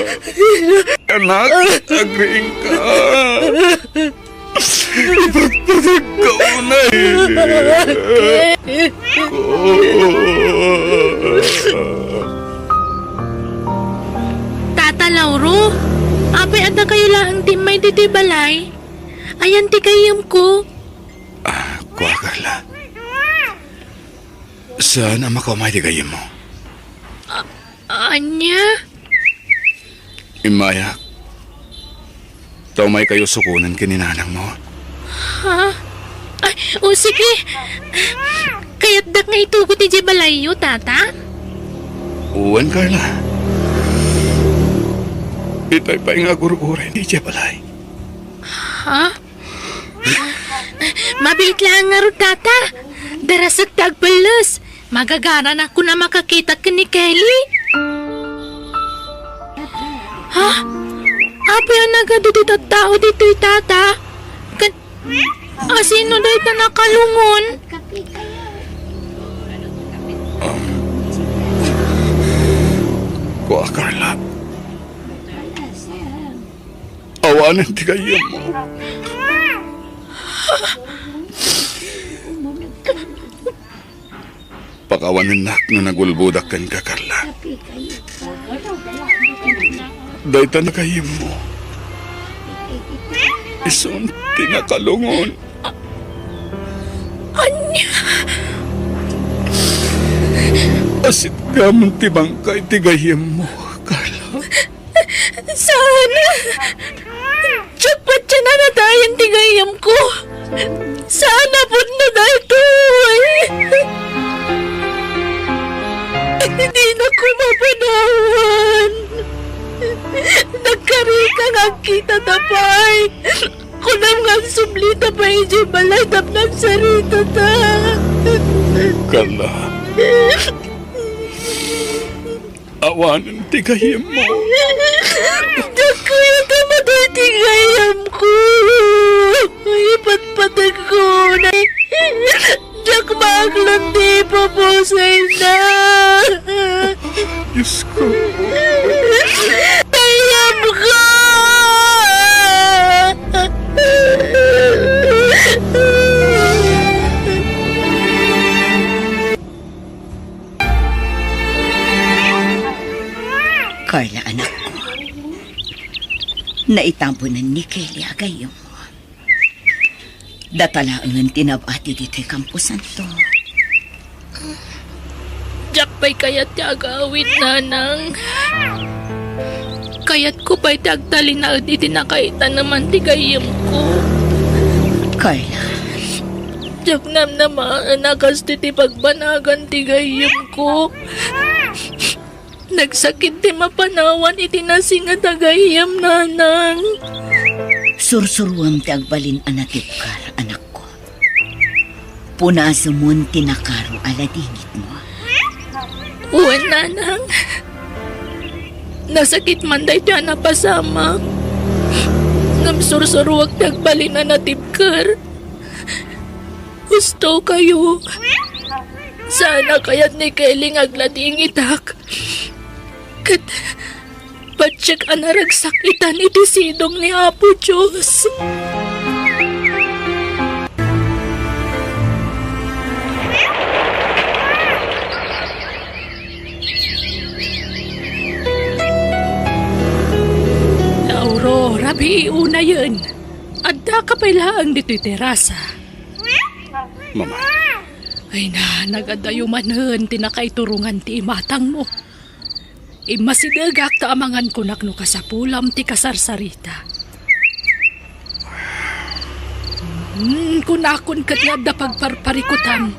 Anak, agriingka. Ipatpateg ka unay. Tata Lauro, apay adda kayo laeng ti immay ditoy balay? Ayan ti gayyemko. Ah, kua, Carla. Saan a makaumay ti gayyemmo? A-, ania? Immayak. Ta umaykayo sukonen ken ni nanangmo. Ha? Ay, o sige. Kayatdak nga itugot idiay balayyo, Tata? Wen, Carla. Itay pay nga agur-uray idiay balay. Ha? Mabiit laeng ngarud, Tata. Darasek ti agpelles. Magagaranakon a makakitak ken ni Kelly. Ha? Apay a nagadu ti tattao ditoy, Tata? Ken, asino dayta nakalungon? Um, kua, Carla. Awanen ti gayyemmo. Pakawanennak no nagulbodak kenka, Carla. Dayta a gayyemmo. Isun ti nakalungon. Ania? Asitgamon ti bangkay ti gayyemmo, Carla. Saan? Diak patien a natayen ti gayyemko. Saan a pudno daytoy. Dinak mapanawan. Nagkarika nga agkitata pay. Kunam nga agsublita pay idiay balay tapno agsaritata. Carla. Awanen ti gayyemmo. Diak kayat a matay ti gayyemko. Ipatpategko. Diak maaklan ti ipupusayna. Diosko. Gayyemko. Carla, anakko, naitabunen ni Kelly a gayyemmo. Data laengen ti nab-ati ditoy kamposanto. Diak pay kayat ti agawid, nanang. Kayatko pay ti agtalinaed iti nakaitaneman ti gayyemko. Carla. Diak namnamaen a kastoy ti pagbanagan ti gayyemko. Nagsakit ti mapanawan iti nasinget a gayyem, nanang. Sursuruem ti agbalin a natibker, anakko. Punasemon ti nakaro a ladingitmo. Wen, nanang. Nasakit man daytoy a napasamak. Ngem sursuruek ti agbalin a natibker. Husto kayo. Saan a kayat ni Kelly nga agladingitak. Ket patiek a naragsak itan iti sidong ni Apo Dios. Lauro, rabii unayen. Addaka pay laeng ditoy terasa. Mama. Ay na, nagadayo manen ti nakaiturongan ti imatangmo. Immasidegak ta amangan kunak no kasapulam ti kasarsarita. Hmm, kunakon ket nga adda pagparparikutam.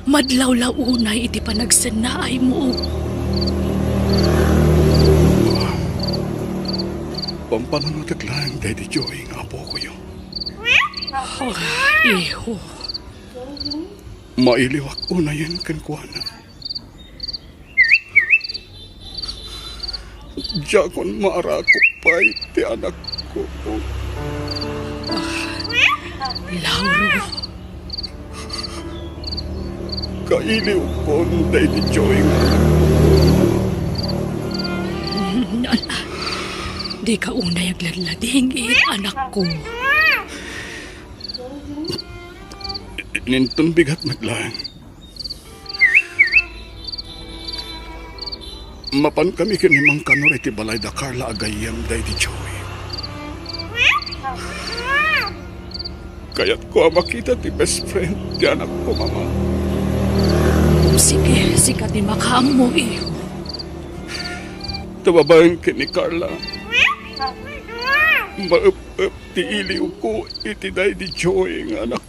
Madlawlaw unay iti panagsennaaymo. Pampanunotek laeng daydi Joey nga apokoyo. Ah, iho. Mailiwak unayen kenkuana. Diakon maarakup pay ti anakko. Lauro. Kailiwkon daydi Joy nga anakko. Ala, dika unay agladladingit, anakko. Inton bigat met laeng. Mapankami ken ni Mang Kanor iti balay da Carla a gayyem daydi Joy. Kayatko a makita ti best friend ti anakko, Mama. Sige, sika ti makaammo, iho. Ta babaen ken ni Carla, maep-ep ti iliwko iti daydi Joy nga anakko.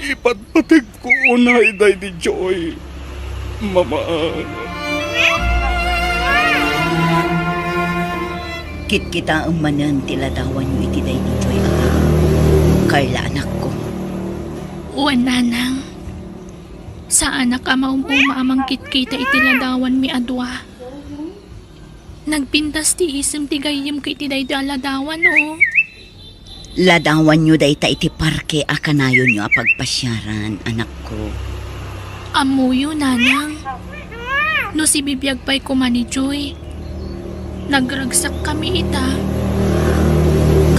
Ipatpategko unay daydi Joy, Mama. Kitkitaem manen ti ladawanyo iti daydi Joy a gayyem, Carla, anakko. Wen, nanang. Saanak a maum-uma a mangkitkita iti ladawanmi a dua. Nagpintas ti isem ti gayyemko iti daytoy a ladawan, o. Ladawanyo dayta iti parke a kanayonyo a pagpasiaran, anakko. Ammoyo, nanang. No sibibiag pay koma ni Joy, nagragsakkami ita.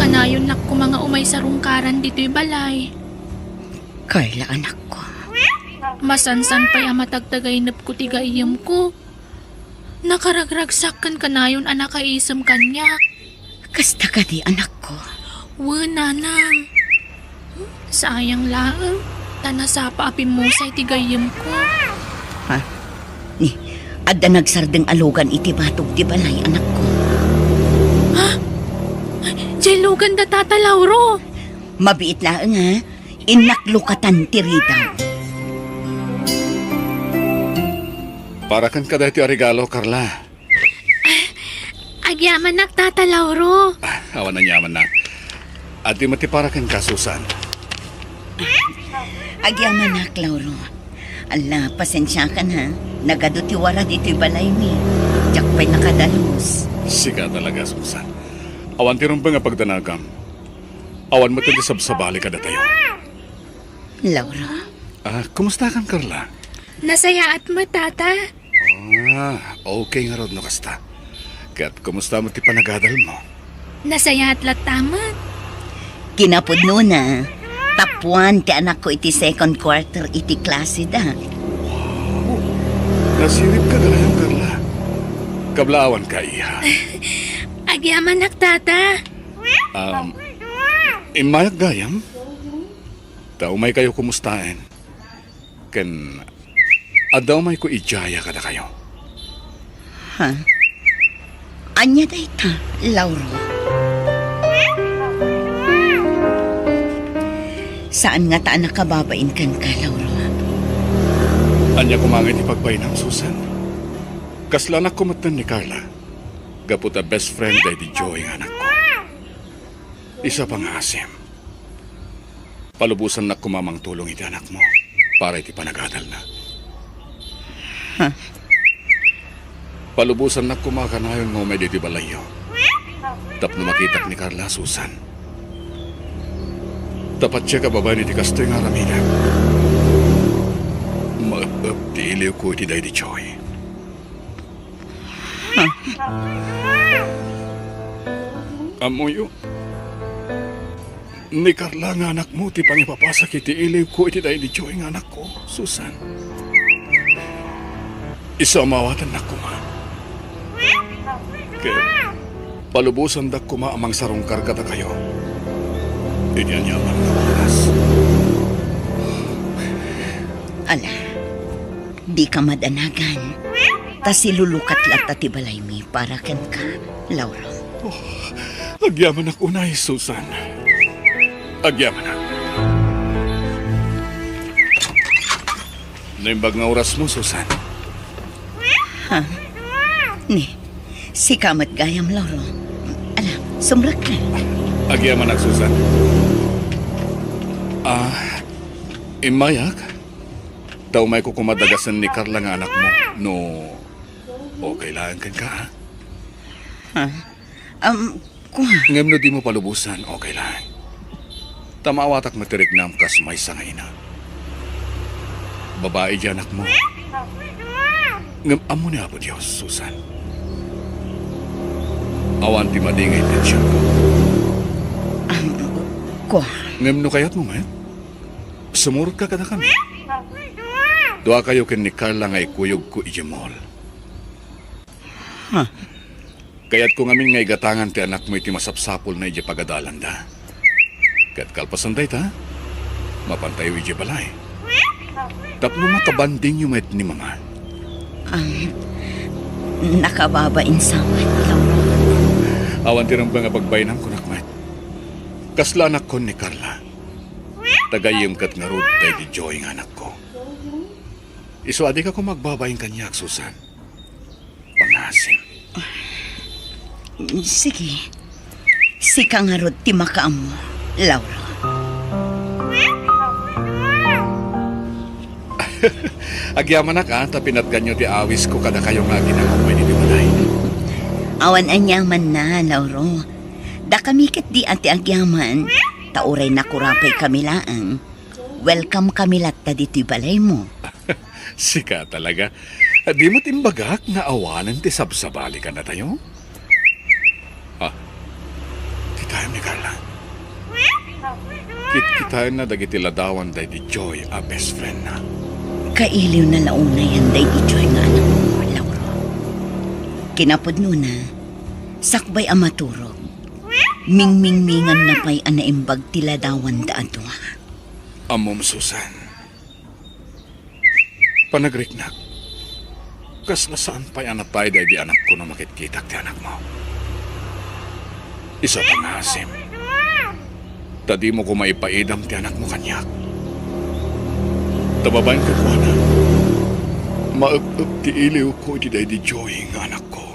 Kanayonnak koma nga umay sarungkaran ditoy balay. Carla, anakko. Masansan pay a matagtagaynepko ti gayyemko. Nakaragragsak ken kanayon a nakaisem kaniak. Kasta kadi, anakko? Wen, nanang. Sayang laeng, ta nasapa a pimmusay ti gayyemko. Ha? Ni, adda nagsardeng a lugan iti batog ti balay, anakko. Ha? Diay lugan da Tata Lauro? Mabiit laeng, ha? Innak lukatan ti ridaw. Para kenka daytoy a regalo, Carla. Agyamanak, Tata Lauro. Ah, awan aniamanna. Adi met ti para kenka, Susan. Agyamanak, Lauro. Ala, pasensiakan, ha. Nagadu ti wara ditoy balaymi. Diak pay nakadalus. Sika talaga, Susan. Awan ti rumbeng a pagdanagam. Awan met ti sabsabali kadatayo. Laura. Ah, kumustakan, Carla? Nasayaat met, Tata. Ah, okay ngarud no kasta. Ket kumusta met ti panagadalmo? Nasayaat latta met. Kinapudnona, top one ti anakko iti second quarter iti klaseda. Wow! Nasiribka gayam, Carla. Kablaawanka, iha. Agyamanak, Tata. Um, immayak gayam? Ta umaykayo kumustaen. Ken adda umayko idiaya kadakayo. Ha? Ania dayta, Lauro? Saan ngata a nakababain kenka, Lauro? Ania koma ngay ti pagbainam, Susan? Kasla anakko metten ni Carla. Gapu ta best friend daydi Joy nga anakko. Isa pa nga asim. Palubosannak koma a mangtulong iti anakmo para iti panagadalna. Ha? Palubosannak koma a kanayon nga umay ditoy balayyo tapno makitak ni Carla, Susan. Ta patiek a babaen iti kastoy nga aramidek, maep-ep ti iliwko iti daydi Joy. Ammoyo, ni Carla nga anakmo ti pangipapasak iti iliwko iti daydi Joy nga anakko, Susan. Isu a maawatannak koma. Ket palubosandak koma a mangsarungkar kadakayo iti aniaman nga oras. Ala, dika madanagan. Ta silulukat latta ti balaymi para kenka, Lauro. Oh, agyamanak unay, Susan. Agyamanak. Naimbag nga orasmo, Susan. Ha? Ni, sika met gayam, Lauro. Ala, Sumrekka. Agyamanak, Susan. Ah, immayak. Ta umayko koma dagasen ni Carla nga anakmo. No, okay lang kenka, ah? Ha? Um, kua. Ngem no dimo palubosan, okay lang. Ta maawatak met ti riknam kas maysa nga ina. Babai ti anakmo. Ngem ammo ni Apo Dios, Susan. Awan ti madi nga intensionko. Um, kua. Ngem no kayatmo met, sumurotka kadakami. Duakayo ken ni Carla nga ikuyogko idiay mall. Ha? Kayatko ngamin nga igatangan ti anakmo iti masapsapulna idiay pagadalanda. Ket kalpasan dayta, mapantayo idiay balay. Tapno makabandingyo met ni Mama. Um, nakababain sa met, Laura. Awan ti rumbeng a pagbainam, kunak met. Kasla anakkon ni Carla. Ta gayyem ket ngarud daydi Joy nga anakko. Isu a dika koma agbabain kaniak, Susan. Pangasim. Sige. Sika ngarud ti makaammo, Laura. Agyamanak, a, ta pinatganyo ti awisko kadakayo nga agina-away iti balay. Awan aniamanna, Laura. Dakami ketdi a ti agyaman, ta uray nakurapay kami laeng. Welcome kami latta ditoy balaymo. Sika talaga. Dimo imbagak nga awanen ti sabsabali kadatayo? Ah, kitaem ni Carla. Kitkitaenna dagiti ladawan daydi Joy a best friendna. Kailiwna la unay daydi Joy nga anakmo, Laura. Kinapudnona, sakbay a maturog, mingmingminganna pay a naimbag ti ladawanda a dua. Ammom, Susan. Panagriknak. Kasla saan pay a natay daydi anakko no makitkitak ti anakmo. Isu a pangasim. Ta dimo koma ipaidam ti anakmo kaniak. Ta babaen kenkuana, maep-ep ti iliwko iti daydi Joy nga anakko.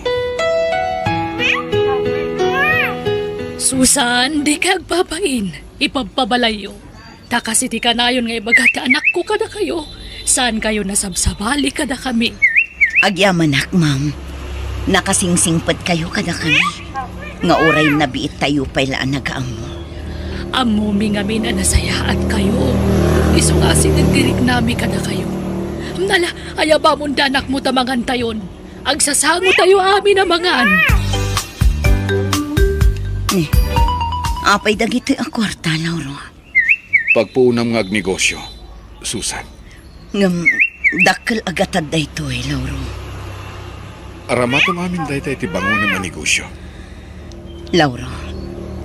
Susan, dika agbabain. Ipabpabalayyo. Ta kas iti kanayon nga ibaga ti anakko kadakayo, saankayo nasabsabali kadakami. Agyamanak, ma'am. Nakasingsingpetkayo kadakami. Nga uray nabiittayo pay la a nagaammo. Ammomi ngamin a nasayaatkayo. Isu nga asideg ti riknami kadakayo. Nala, ayabamon ti anakmo ta mangantayon. Agsasangotayo amin a mangan. Ni, apay dagitoy a kuarta, Laura? Pagpuonam nga agnegosio, Susan. Ngem, dakkel a gatad daytoy, Laura. Aramatem amin dayta iti bangonem a negosio. Laura,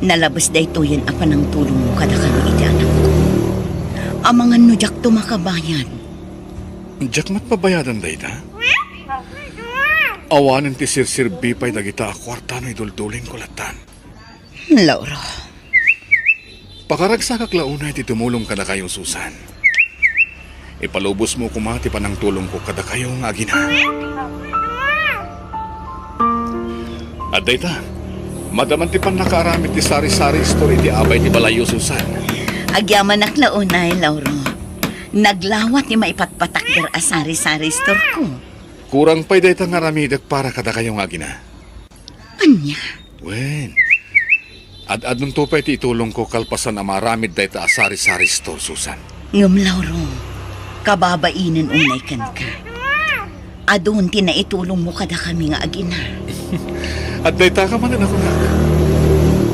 nalabes daytoyen a panangtulongmo kadakami iti anakko. Amangan no diakto makabayad. Diak met mabayadan dayta? Awanen ti serserbi pay dagita a kuarta no iduldulinko lattan. Laura. Pakaragsakak la unay ti tumulong kadakayo, Susan. Ipalubosmo koma ti panangtulongko kadakayo nga agina. Adda ita, madaman ti pannakaaramid ti sari-sari store iti abay ti balayyo, Susan. Agyamanak la unay, Laura. Naglawa ti maipatpatakder a sari-sari store ko. Kurang pay dayta nga aramidek para kadakayo nga agina. Ania? Wen, ad-adunto pay ti itulongko kalpasan a maaramid dayta a sari-sari store, Susan. Ngem, Lauro, kababainen unay kenka. Adun ti naitulongmo kadakami nga agina. Adda ita ka manen a kunak.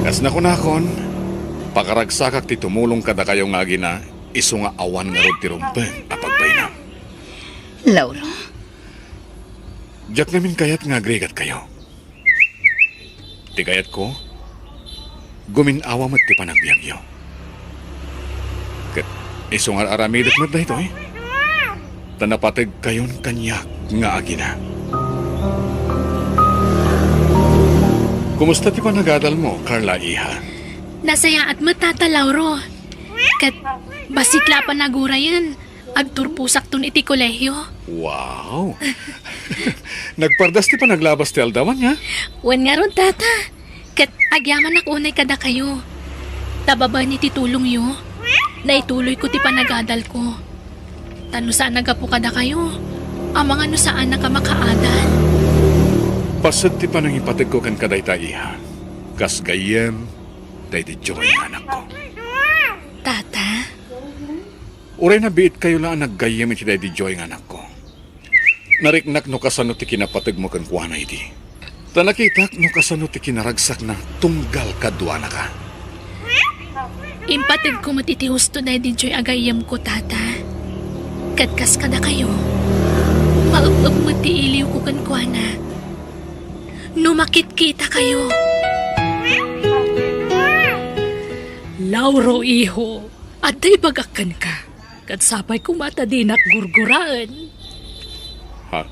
Kas nakunakon, pakaragsakak ti tumulong kadakayo nga agina, isu nga awan ngarud ti rumbeng a pagbainam. Lauro? Diak ngamin kayat nga agrigatkayo. Ti kayatko, gumin-awa met ti panagbiagyo. Ket isu nga ar-aramidek met daytoy, ta napategkayon kaniak nga agina. Kumusta ti panagadalmo, Carla, iha? Nasayaat met, Tata Lauro. Ket bassit la a panagurayen, agturposakton iti kolehio. Wow! Nagpardas ti panaglabas ti aldaw, ania? Wen ngarud, Tata. Ket agyamanak unay kadakayo. Ta babaen iti tulongyo, naituloyko ti panagadalko. Ta no saan a gapu kadakayo, amangan no saanak a makaadal. Paset ti panangipategko kenka dayta, iha. Kas gayyem, daydi Joy nga anakko. Tata? Uray nabiitkayo la a naggayyem iti daydi Joy nga anakko. Nariknak no kasano ti kinapategmo kenkuana idi. Ta nakitak no kasano ti kinaragsakna tunggal kaduanaka. Impategko met iti husto daydi Joy a gayyemko, Tata. Ket kas kadakayo, maep-ep met ti iliwko kenkuana. No makitkitakayo. Lauro, iho, adda ibagak kenka. Ket sapay koma ta dinak gurguraen. Ha?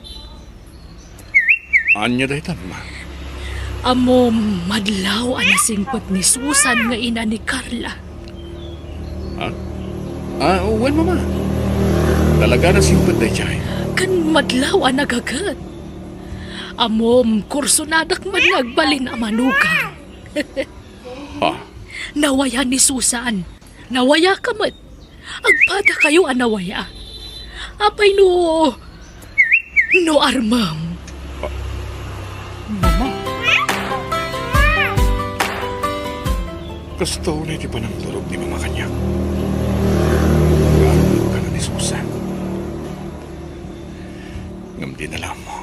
Ania dayta, Mama? Ammom, madlaw a nasingpet ni Susan nga ina ni Carla. Ha? Ah, wen, Mama. Talaga nasingpet daydiay. Ken madlaw a nagaget. Ammom, kursonadak met nga agbalin a manugang. Ha? Nawaya ni Susan. Nawayaka met. Agpadakayo a nawaya. Apay no, no armem? Ah, Mama. Kasta unay ti panangturog ni Mama kaniak. Nga armem kana ni Susan. Ngem dina la ammo.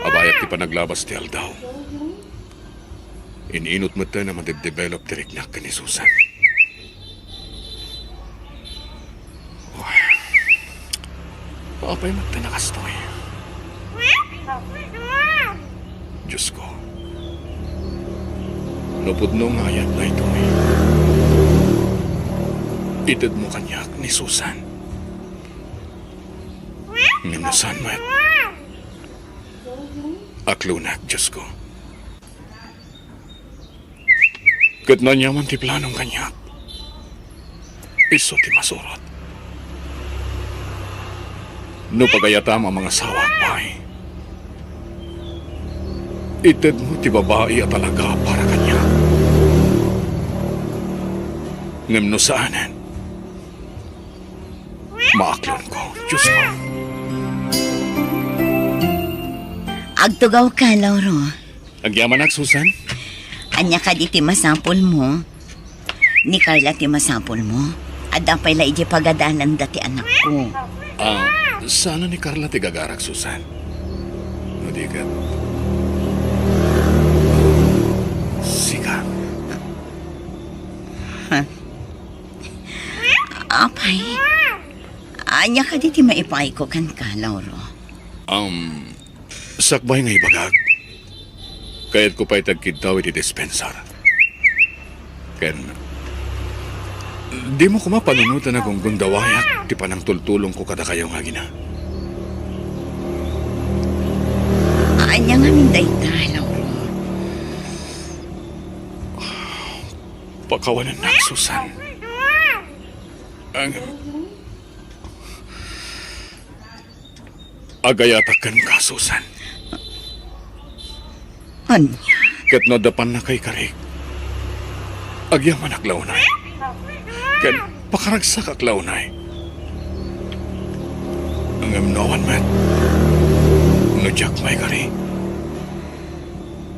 Abayak ti panaglabas ti aldaw. In-inut metten a madebdevelop ti riknak ken ni Susan. Apay metten a kastoy? Diosko, no pudno nga ayat daytoy, itedmo kaniak ni Susan. Ngem no saan met, aklonak, Diosko. Ket no aniaman ti planom kaniak, isu ti masurot. No pagayatam a mangasawaak pay, itedmo ti babai a talaga para kaniak. Ngem no saanen, maaklonko, Diosko. Agtugawka, Lauro. Agyamanak, Susan? Ania kadi ti masapulmo? Ni Carla ti masapulmo? Adda pay la idiay pagadananda ti anakko. Ah, saan a ni Carla ti gagarak, Susan. No di ket, sika. Ha? Apay, ania kadi ti maipayko kenka, Lauro? Um, Sakbay nga ibagak, kayatko pay ti agkiddaw iti dispensar. Ken, dimo koma panunoten a gunggundawayak ti panangtultulongko kadakayo nga agina. Ania ngamin dayta, Lauro? Pakawanennak, Susan. Ang, Agayatak kenka, Susan. Ania? Ket no adda pannakaikarik, agyamanak la unay. Ken pakaragsakak la unay. Ngem no awan met, no diak maikari,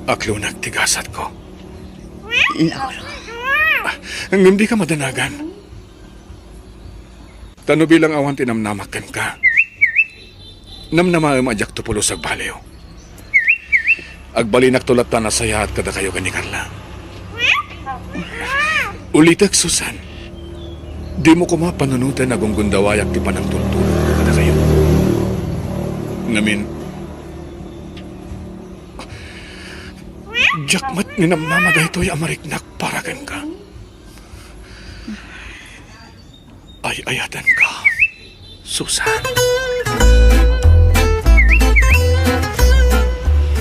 aklonak ti gasatko. Lauro. Ah, ngem dika madanagan. Ta no bilang awan ti namnamak kenka, namnamaem a diakto pulos agbaliw. Agbalinakto latta a nasayaat kadakayo ken ni Carla. Ulitek, Susan, dimo koma panunoten a gunggundawayak ti panangtultulongko kadakayo. Ngamin, diak met ninamnama daytoy a mariknak para kenka. Ay-ayatenka, Susan.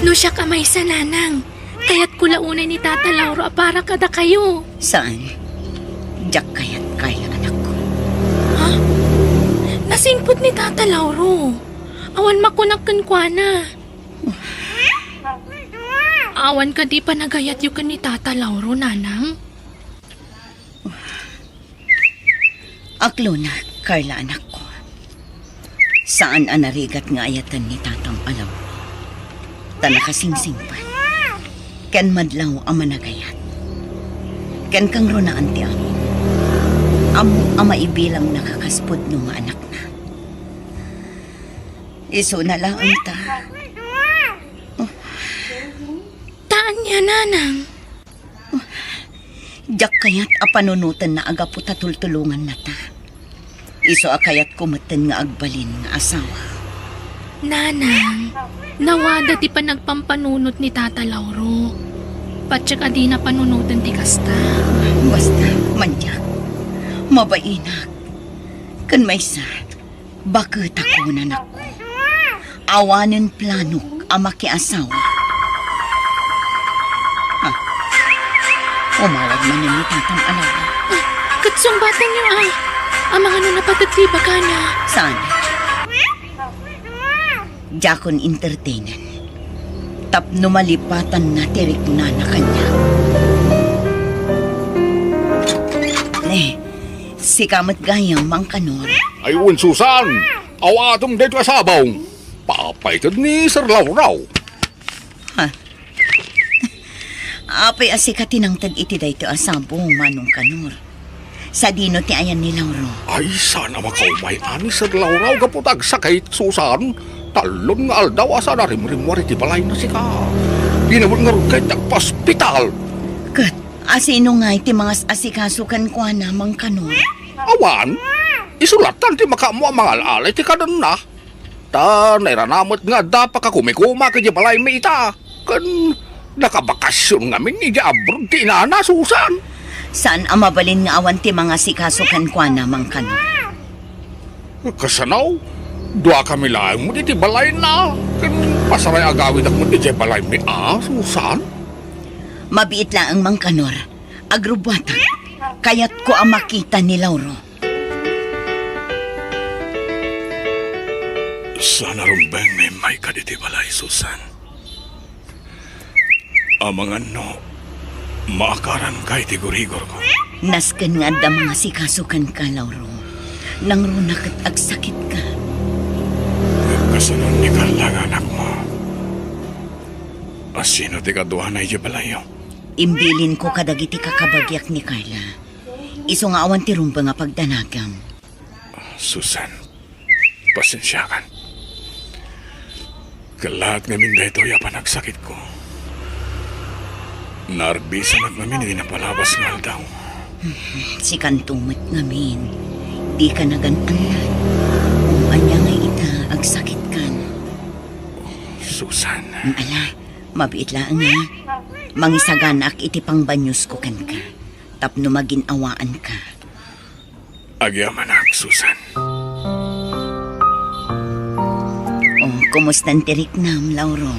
No siak a maysa, nanang, kayatko la unay ni Tata Lauro a para kadakayo. Saan? Diak kayat, Carla, anakko. Ha? Nasingpet ni Tata Lauro. Awan makunak kenkuana. Awan kadi panagayatyo ken ni Tata Lauro, Nanang? Aklonak, Carla, anakko. Saan a narigat nga ayatan ni Tatang a Lauro. Ta nakasingsingpet. Ken madlaw a managayat. Ken kangrunaan ti amin. Ammok a maibilangna ka kas pudno nga anakna. Isuna laeng ta. Ta ania, Nanang? Diak kayat a panunotenna a gapu ta tultulongannata. Isu a kayatko metten nga agbalin nga asawa. Nanang, nawada ti panagpampanunot ni Tata Lauro. Patiek a dina panunoten ti kasta. Basta, mandiak. Mabainak. Ken maysa, baketakon, anakko. Awanen planok a makiasawa. Ah, umawag manen ni Tatang a Lauro. Ah, ket sungbatanyo, a. Amangan no napateg ti ibagana. Saan? Diakon entertainen. Tapno malipatanna ti riknana kaniak. Ne, sika met gayam, Mang Kanor. Ay, wen, Susan! Awatem daytoy a sabong. Papaited ni Sir Lauro. Ha? Apay a sika ti nangted iti daytoy a sabong, Manong Kanor? Sadino ti ayan ni Lauro? Ay, saan a makaumay-an ni Sir Lauro gapu ta agsakit, Susan. Tallon nga aldaw a saan a rimrimmuar iti balayna sika. Dinamon ngarud ket agpaspital. Ket asino ngay ti mangas-asikaso kenkuana, Mang Kanor? Awan. Isu latta ti makaammo a mangal-ala iti kadenna. Ta nairana met nga adda pakakumikuma idiay balaymi ita. Ken nakabakasyon ngamin idiay abroad ti inana, Susan. Saan a mabalin nga awan ti mangasikaso kenkuana, Mang Kanor? Kasano? Duakami laeng met iti balayna. Ken pasaray agawidak met idiay balaymi a, Susan. Mabiit laeng, Mang Kanor. Agrubbuatak. Kayatko a makita ni Lauro. Saan a rumbeng nga immayka ditoy balay, Susan. Amangan no maakaranka iti gurigorko. Nasken nga adda mangasikaso kenka, Lauro. Nangruna ket agsakitka. Kasano ni Carla nga anakmo? Asino ti kaduana idiay balayyo? Imbilinko kadagiti kakabagiak ni Carla. Isu nga awan ti rumbeng a pagdanagam. Susan, pasensiakan. Kellaat ngamin daytoy a panagsakitko. Naarbisanak ngamin iti napalabas nga aldaw. Sikanto met ngamin, dika nagan-annan. Ania ngay ita, agsakitkan? Susan. Ala, mabiit laeng, a. Mangisaganaak iti pangbanyusko kenka, tapno magin-awaanka. Agyamanak, Susan. Oh, kumusta ti riknam, Lauro?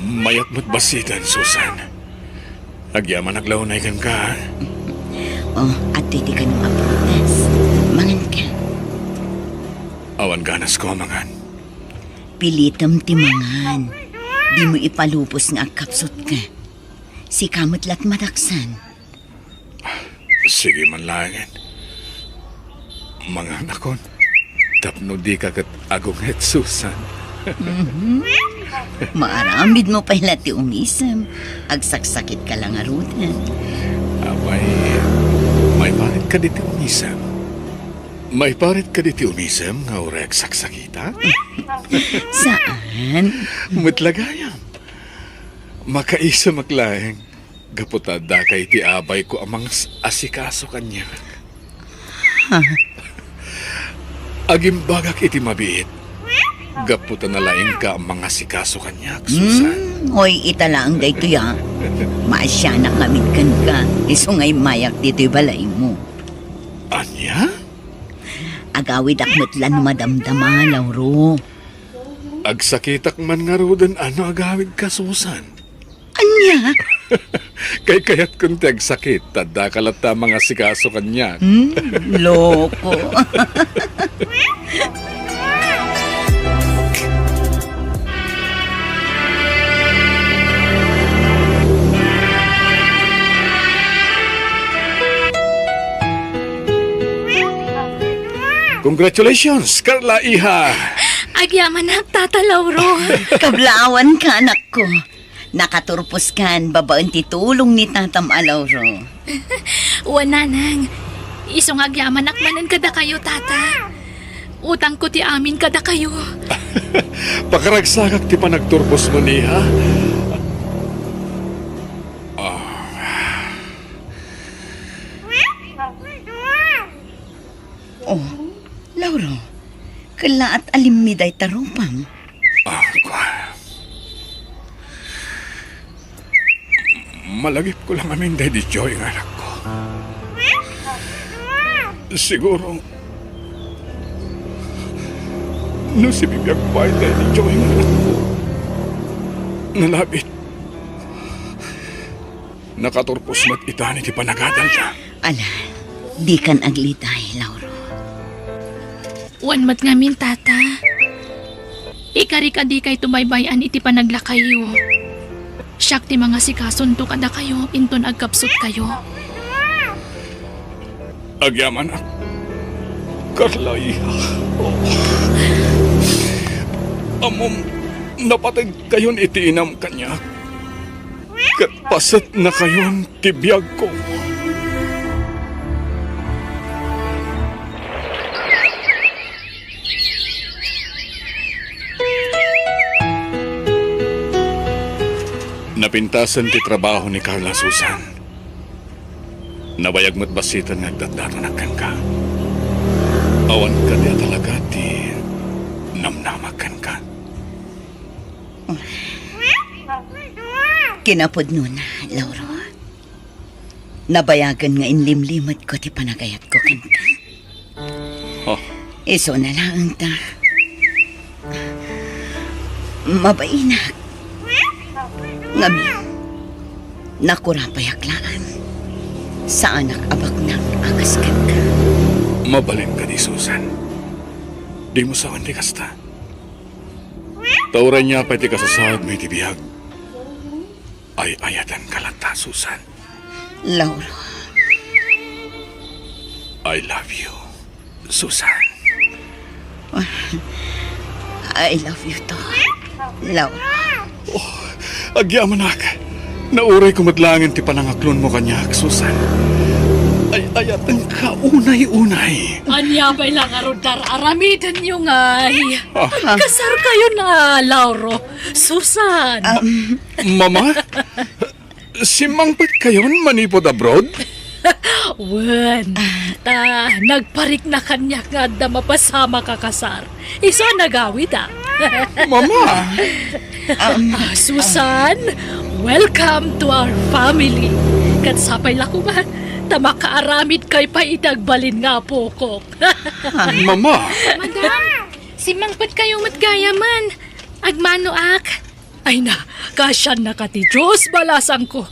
Mayat met bassiten, Susan. Agyamanak la unay kenka, a? Oh, adtoy ti kanem a prutas. Manganka. Awan ganasko a mangan. Pilitem ti mangan. Dimo ipalubos nga agkapsutka. Sika met la't madaksan. Sige man laengen. Manganakon. Tapno dika ket agunget, Susan. Mhm. Maaramidmo pay la ti umisem. Agsaksakitka la ngaruden. Apay, maiparit kadi ti umisem? Maiparit kadi ti umisem nga uray agsaksakitak? Saan? Met la gayam. Makaisemak laeng. Gapu ta adda kay ti abayko a mangas-asikaso kaniak. Ha? Agimbagak iti mabiit. Gapu ta nalaingka a mangasikaso kaniak, Susan. Hmm, oy, ita laeng daytoy, a. Maasianak ngamin kenka, isu nga immayak ditoy balaymo. Ania? Agawidak met la no madamdama, Lauro. Agsakitak man ngaruden a no agawidka, Susan. Ania? Kaykayatkon ti agsakit, ta addaka latta a mangasikaso kaniak. Hmm, loko. Congratulations, Carla, iha! Agyamanak, Tata Lauro. Kablaawanka, anakko. Nakaturposkan babaen ti tulong ni Tatam a Lauro. Wen, Nanang. Isu nga agyamanak manen kadakayo, Tata. Utangko ti amin kadakayo. Pakaragsakak ti panagturposmo, iha. Ah. Oh, Lauro, kellaat a limmi dayta rupam. Ah, kua. Malagipko la ngamin daydi Joy nga anakko. Siguro, no sibibiag pay daydi Joy nga anakko, nalabit. Nakaturpos met ita iti panagadalda. Ala, dikan aglitay, Lauro. Wen met ngamin, Tata. Ikarik a dikayto baybay-an iti panaglakayyo. Siak ti mangasikasonto kadakayo inton agkapsutkayo. Agyamanak, Carla, iha. Ammom, napateg kayon iti inam kaniak. Ket paset na kayon ti biagko. Napintasen ti trabaho ni Carla, Susan. Nabayag met bassit nga agdatdatonak kenka. Awan kadi a talaga ti namnamak kenka. Kinapudnona, Lauro. Nabayagen nga inlimlimetko ti panagayatko kenka. Oh. Isuna laeng ta. Mabainak. Ngem, nakurapayak laeng. Saanak a baknang a kas kenka. Mabalin kadi, Susan. Dimo sawen ti kasta. Ta uray nia pay ti kasasaadmo iti biag, ay-ayatenka latta, Susan. Lauro. I love you, Susan. I love you too, Lauro. Oh, agyamanak. Naurayko met laengen ti panangaklonmo kaniak, Susan. Ay-ayatenka unay-unay. Ania pay la ngarud ti ar-aramidenyo ngay? Ah. Kasarkayo na, Lauro. Susan. Um. Mama? Simmangpetkayon manipud abroad? Wen, ta nagparikna kaniak nga adda mapasamak a kasar. Isu a nagawid, a. Mama! Um, ah, Susan, welcome to our family. Ket sapay la koma, ta makaaramidkayo pay iti agbalin nga apokok. Mama! Madam, simmangpetkayo met gayamen. Agmanoak. Ay na, kaasiannaka ti Dios, balasangko.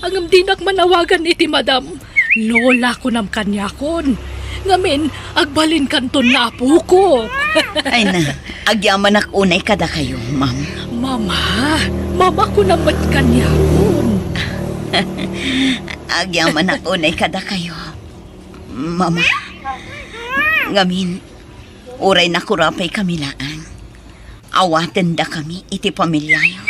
Ngem dinak manawagan iti madam. Lola, kunam kaniakon. Ngamin, agbalinkanton nga apokok. Ay na, agyamanak unay kadakayo, ma'am. Mama, mama, kunam met kaniakon. Agyamanak unay kadakayo, mama. Ngamin, uray nakurapaykami laeng, awatendakami iti pamiliayo.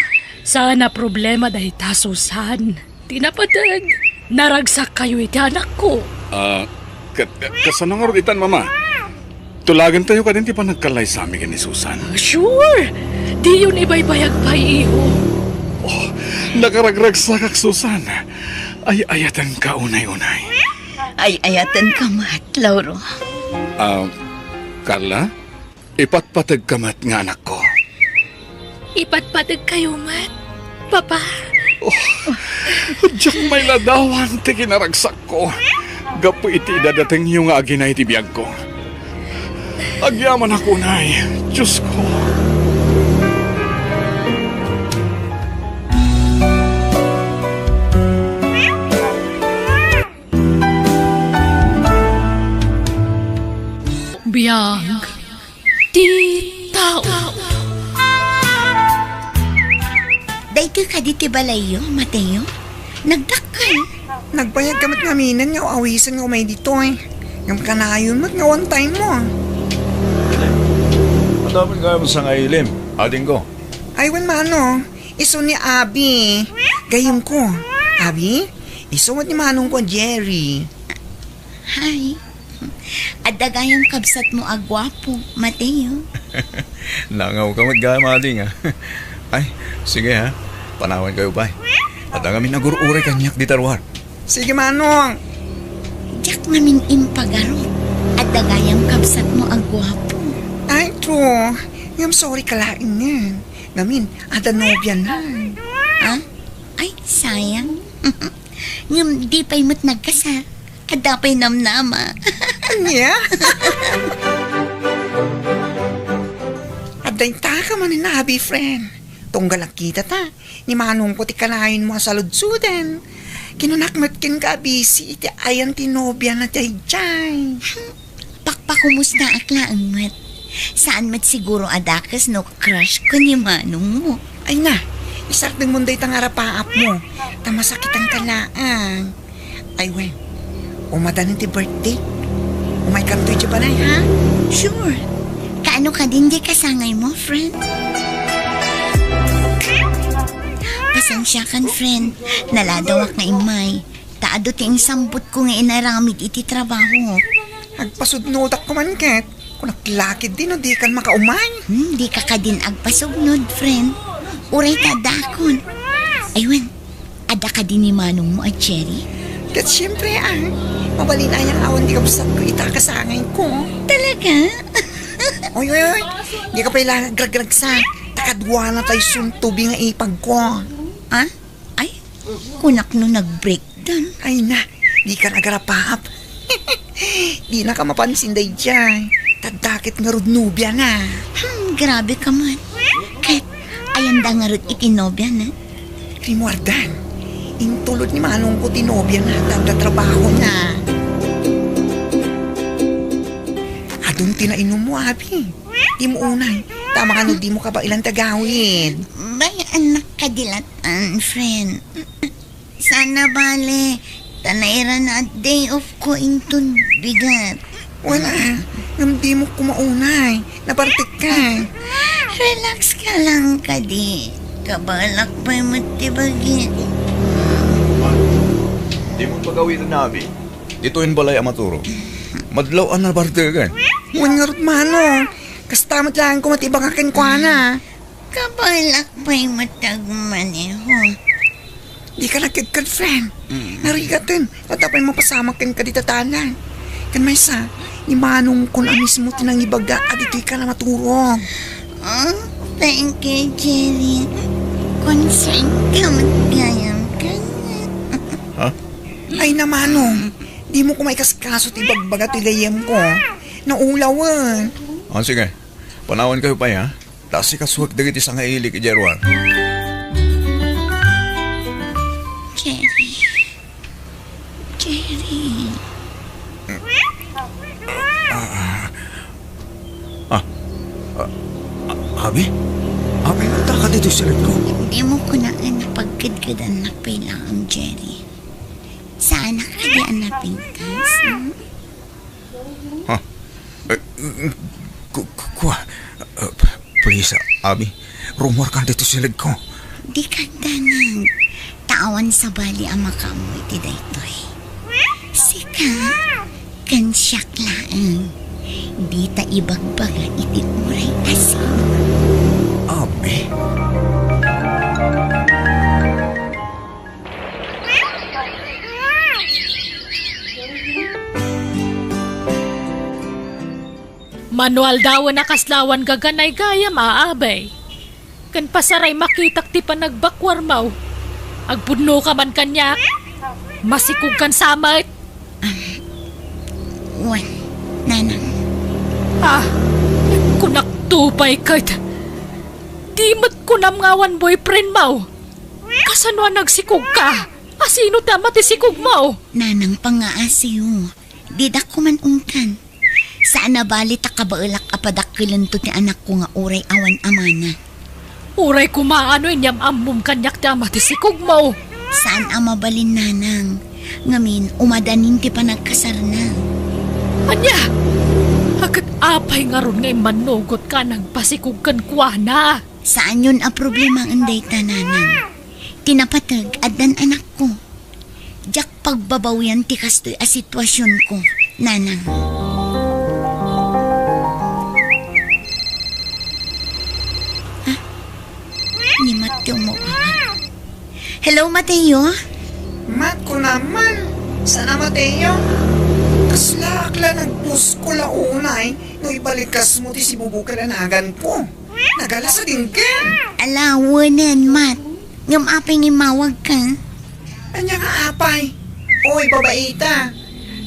Saan a problema dayta, Susan. Ti napateg, naragsakkayo iti anakko. Ah, ket, kasano ngarud itan, Mama? Tulagentayo kadin ti panagkallaysami ken ni Susan. Sure! Diyon ibaybayag pay, iho. Oh, nakaragragsakak, Susan. Ay-ayatenka unay-unay. Ay-ayatenka met, Lauro. Ah, Carla? Ipatpategka met nga anakko. Ipatpategkayo met, Papa. Oh, diak mailadawan ti kinaragsakko gapu iti idadatengyo nga agina iti biagko. Agyamanak unay, Diosko. Biag ti tao. Daytoy kadi ti balayyo, Mateo? Nagdakkel. Nagbayagka met ngaminen nga aw-awisen nga umay ditoy. Ngem kanayon met nga one time mo, a. Dapat nga sa ngailim, adingko. Ay, wen, Manong. Isu ni Abi. Gayyemko. Abi, isu met ni Manongko a Jerry. Hi. Adda gayam kabsatmo a guapo, Mateo. Nangaw ka met gayam, ading, ah. Ay, sige, ha. Panawan kayo pay. Adda ngamin agur-uray kaniak dita ruar. Sige, Manong. Diak ngamin impagarup. Adda gayam kabsatmo a guapo. Ay, true. Ngem sorry ka laeng ngan. Ngamin, adda nobiana. Ah? Ay, sayang. Ngem di pay met nagkasar. Adda pay namnama. Ania? Adda intaka manen a abi, friend. Tunggal agkitata, ni Manongko ti kanayon mo a saludsoden. Kinunak met kenka a busy iti ayan ti nobiana daydiay. Pakpakumustaak laeng met. Saan met siguro a dakes no crush ko ni Manong mo. Ay na, isardeng mon dayta nga arapaap mo. Ta masakitan ka laeng. Ay wen, umadanin ti birthday. Umaykanto idiay balay, ha? Sure. Kaano kadin diay kasangay mo, friend? Pasensiakan, friend. Naladawak nga immay. Ta adu ti insambotko nga inaramid iti trabaho. Agpasudnodak koman ket, kunak lakid di no dikan makaumay. Hmm, dika kadin agpasubnod, friend. Uray ta dakon. Ay wen, adda kadi ni Manong mo a Jerry? Ket siempre, ah, mabalin aya nga awan ti kabsatko ita kasangayko. Talaga? Oy, oy, oy, dika pay la agragragsak. Ta kaduana tay suntubi nga ipagko. Ah? Ay, kunak no nag-breakdown. Ay na, dikan agarapaap. Dinaka mapansin daydiay. Ta adda ket ngarud nobiana. Hmm, grabe ka man. Ket, ayanda ngarud iti nobiana? Rimuardan, intulod ni Manongko ti nobiana, ta adda trabahona. Adun ti nainummo, abi. Dimo unay. Ta makano dimo kabaelan ti agawid. Bay, anak, kadi laeng, friend. Saan a bale, ta nairana a day off ko inton bigat. Wala, ngem dimo koma unay. Nabartek ka. Relax ka lang kadi. Kabaelak pay met ti bagik. Dimo pagawiden, abi. Ditoyen balay a maturog. Madlaw a nabartekan. Wen ngarud, Manong. Kasta met laeng koma ti ibagak kenkuana. Kabaelak pay met ti agmaneho. Dika nagkedked, friend. Mm. Narigaten, adda pay mapasamak kenka dita tana. Ken maysa, ni Manongkon a mismo ti nangibaga a ditoyka a maturog. Oh, thank you, Jerry. Concern ka met gayam kaniak. Ha? Ay na, Manong, dimo koma ikaskaso ti ibagbaga ti gayyemko. Naulawen. Ah, sige. Panawan kayo pay, ha? Ta asikasuek dagiti sangailik idiay ruar. Jerry. Jerry. Ah, ah, ah, ah, abi? Abi, adda ka ditoy siledko? Dimo kunaan a pagkedkedannak pay laeng, Jerry. Saanak kadi a napingkas, hmm? Ha? Eh, ku-, ku-, kua, eh, please, abi, rumuarkan ditoy siledko. Dika agdanag, ta awan sabali a makaammo iti daytoy. Sika, ken siak laeng, dita ibagbaga iti uray a sino. Abi? Mano aldawen a kasla awan gaganay gayam a, abay. Ken pasaray makitak ti panagbakuarmaw. Agpudno ka man kaniak. Masikog kan samet. Wen, nanang. Ah, kunak to pay ket. Di met kunam nga awan boyfriend mo. Kasano a nagsikog ka? Asino ti ama ti sikog mo? Nanang, pangaasiyo. Didak kuman ungkan. Saan a bali ta kabaelak a padakkelento ti anakko nga uray awan amana. Uray koma no inyam-ammom kaniak ti ama ti sikog mo. Saan a mabalin, nanang. Ngamin, umadanin ti panagkasarna. Ania? Aket Apay ngarud nga immannugotka a nagpasikog kenkuana? Saanyon a problema dayta, nanang. Ti napateg, addan anakko. Diak pagbabawian ti kastoy a situasionko, nanang. Ah, ni Mateo mo. Hello, Mateo? Mat, kunam man. Sana, Mateo? Kasla ak la nagpusko la unay no ibalikas mo ti sibubukel a naganko. Nagala sa dinggen. Ala, wenen, Mat. Ngem apay nga immawag ka? Ania nga apay? Oy, babaita.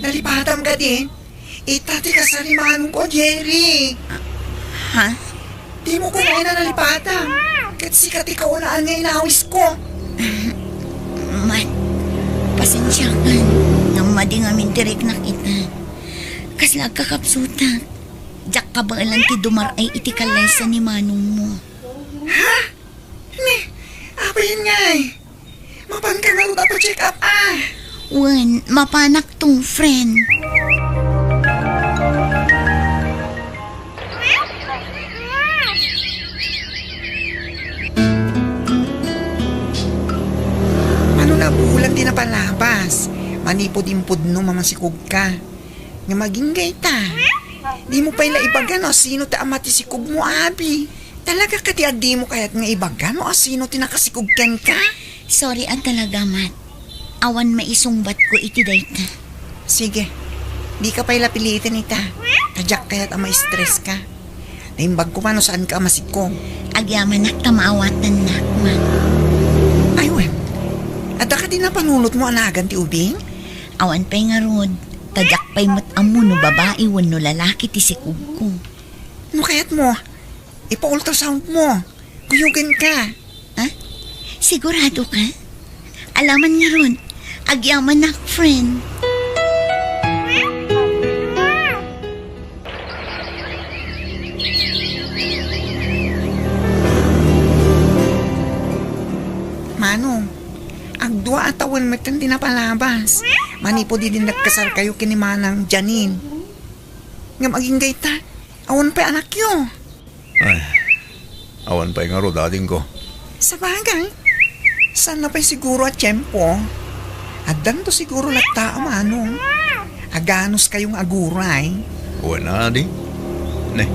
Nalipatam kadi? Ita ti kasar ni manongko, Jerry. Ha? Dimo koma nalipatam. Ket sika ti kaunaan nga inawisko. Mat, pasensiakan. Ngem madi ngamin ti riknak ita. Kasla agkakapsutak. Diak kabaelan ti dumar-ay iti kallaysa ni manongmo. Ha? Ni, apay ngay? Mapanka ngarud a pa-check up, ah? Wen, mapanak to, friend. Mano nabulan ti napalabas? Manipud impudno, mamasikog ka. Nga maging gayta. Di mo pay la ibaga no asino ti ama ti sikog mo, abi. Talaga kadi a di mo kayat nga ibaga no asino ti nakasikog kenka? Sorry a talaga, Mat. Awan maisungbat ko iti dayta. Sige. Di ka pay la piliten ita. Ta diak kayat a ma-stress ka. Naimbag ko man no saan ka a masikog. Agyamanak ta maawatannak, Mat. Ay, wen. Adda kadi napanunot mo a nagan ti ubing? Awan pay ngarud. Ta diak pay met ammo no babai wenno lalaki ti sikogko. No kayat mo, ipa-ultrasound mo. Kuyogen ka. Ha? Sigurado ka? Alaman ngarud, agyamanak, friend. Manong, agdua a tawen metten ti napalabas. Manipud idi nagkasarkayo ken ni Manang Janine. Ngem aging gayta, awan pay anakyo. Ay, awan pay ngarud, adingko. Sabagay, saan na pay siguro a tiempo? Addanto siguro latta a manong. Aganos kayo nga aguray. Wen, adi. Ne,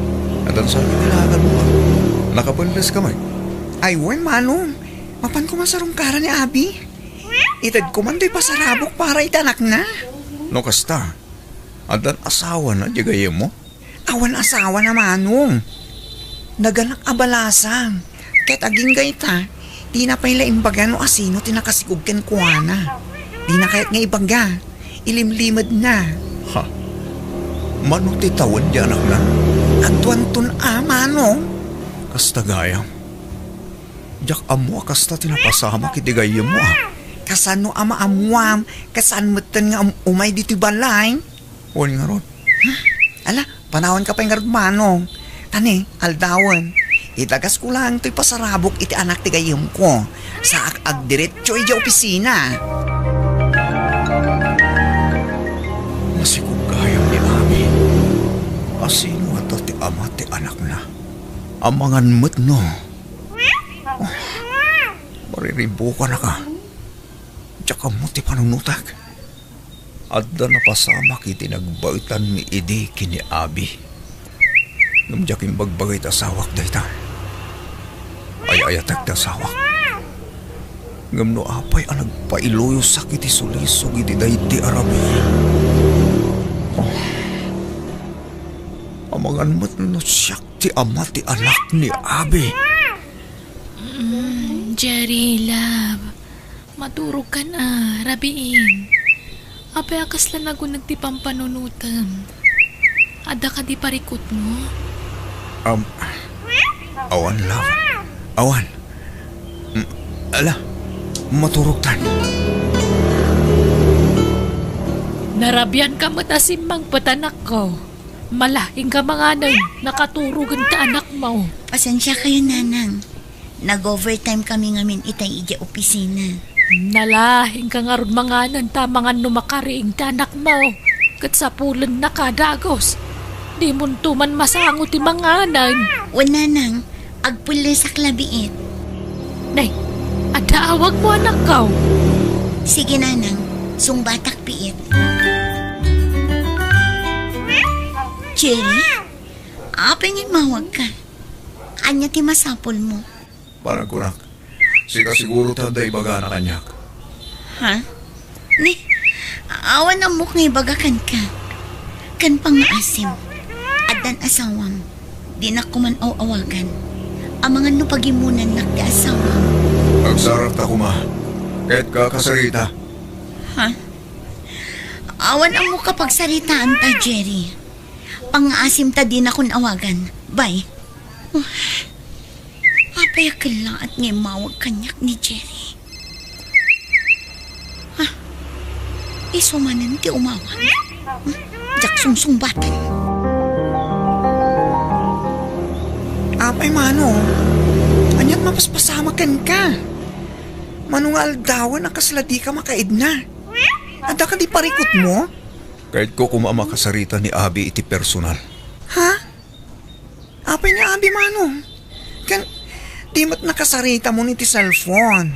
addan sa ti lagan mo, ah. Nakapelles ka met? Ay, wen, manong. Mapan ko man sa rungkaran ni abi. Ited ko man toy pasarabok para iti anakna. No kasta, addan asawana diay gayyem mo? Awan asawana, manong. Naganak a balasang. Ket agingga ita, dina pay la imbaga no asino ti nakasikog kenkuana. Dina kayat nga ibaga. Ilimlimedna. Ha? Mano ti tawen ti anakna? Adtoanton a, manong. Kasta gayam. Diak ammo a kasta ti napasamak iti gayyemmo, a. Kasano a maammuam? Kasano metten nga um-, umay ditoy balay? Wen ngarud. Ala, panawanka pay ngarud, manong. Ta ne, aldawen, idagasko laeng toy pasarabok iti anak ti gayyemko. Saak agdiretso idiay opisina. Masikog gayam ni Abi. Asino ata ti ama ti anakna? Amangan met no? Oh, mariribukanaka. Diak ammo ti panunotak. Adda napasamak iti nagbaetanmi idi ken ni Abi. Ngem diak imbagbaga iti asawak dayta. Ay-ayatek ti asawak. Ngem no apay a nagpailuyosak iti sulisog iti daydi a rabii. Oh. Amangan met no siak ti ama ti anak ni Abi. Mm, Jerry, love. Maturogkan a, rabiin. Apay a kasla naguneg ti pampanunotem? Adda kadi parikutmo? Um, awan, love. Awan. Mm, ala, maturogtan. Narabian ka met a simmangpet, anakko. Malaing ka manganen, nakaturogen ti anakmo. Pasensia kayo, Nanang. Nag-overtime kami ngamin itay idiay opisina. Nalaing ka ngarud manganen ta mangan no makariing ti anakmo. Ket sapulenna ka dagus. Dimonto man masango ti manganan. Wen, nanang, agpullesak la biit. Nay, adda awagmo, anakko. Sige, nanang, sungbatak biit. Jerry, apay nga immawagka? Ania ti masapulmo? Panagkunak, sika siguro ti adda ibagana kaniak. Ha? Ni, awan ammok nga ibaga kenka. Ken pangngaasim, addan asawam. Dinak koma aw-awagan. Amangan no pagimonannak ti asawam. Agsarakta koma. Ket kakasarita. Ha? Awan ammok a pagsaritaanta, Jerry. Pangngaasim ta dinakon awagan. Bye. Apay a kellaat nga immawag kaniak ni Jerry? Ah, isu manen ti umawag. Hmm, diak sungsungbatan. Apay, Mano? Aniat mapaspasamak kenka? Mano nga aldawen a kasla dika makaidna? Adda kadi parikutmo? Kayatko koma a makasarita ni Abi iti personal. Ha? Apay ni Abi, Manong? Ken, di met nakasaritamon iti cellphone.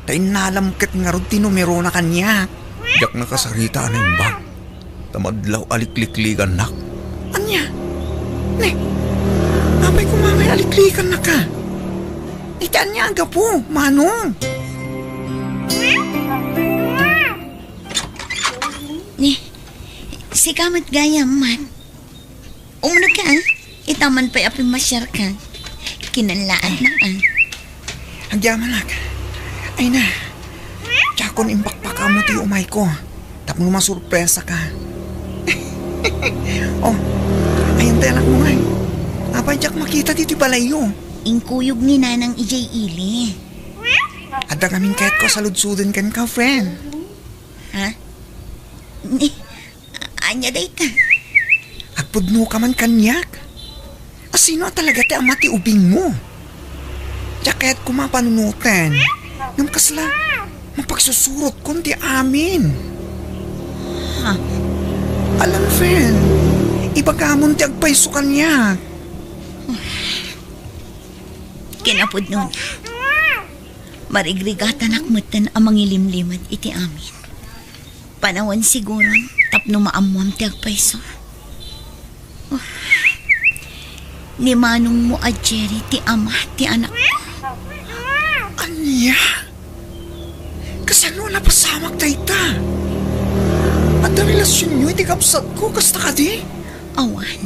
Ta innalam ket ngarud ti numerona kaniak. Diak nakasarita a naimbag. Ta madlaw a liklikligannak. Ania? Ne, apay koma ngay a liklikannaka? Iti ania a gapu, Manong? Ni, sika met gayam, man. Umuna ka, ah. Ita man pay a pimmasiarka. Kinallaatna, ah. Agyamanak. Ay na. Diakon impakpakaammo ti umayko. Tapno masurpresaka. Oh, ayan ti anakmo ngay. Apay diak makita ditoy balayyo? Inkuyog ni Nanang idiay ili. Adda ngamin kayatko a saludsuden kenka, friend. Ha? Ni, ania dayta? Agpudnoka man kaniak. A sino a talaga ti ama ti ubingmo? Diak kayat koma a panunoten. Ngem kasla, mapagsusurotkon ti amin. Ha? Alam, friend, ibagamon ti agpayso kaniak. Kinapudnona, marigrigatanak metten a mangilimlimed iti amin. Panawen siguron tapno maammoam ti agpayso. Oh. Ni manongmo a Jerry ti ama ti anakko. Ania? Kasano a napasamak dayta? Adda relasionyo iti kabsatko, kasta kadi? Awan.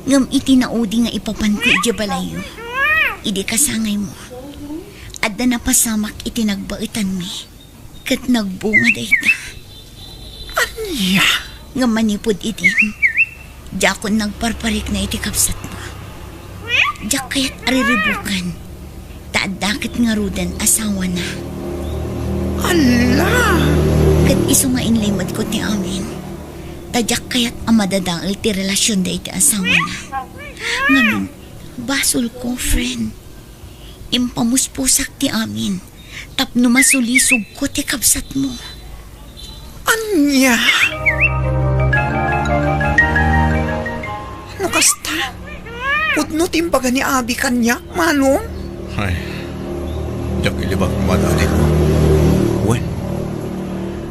Ngem iti naudi nga ipapanko idiay balayyo, idi kasangaymo, adda napasamak iti nagbaetanmi. Ket nagbunga dayta. Ania? Ngem manipud idin, diakon nagparparikna iti kabsatmo. Diak kayat a riribukan, ta adda ket ngaruden asawana. Ala! Ket isu nga inlimedko ti amin, ta diak kayat a madadael ti relasionda iti asawana. Ngamin, basolko, friend. Impamuspusak ti amin tapno masulisogko ti kabsatmo. Ania? No kasta, pudno ti imbaga ni Abi kaniak, Manong? Ay, diak ilibak madalin. Wen,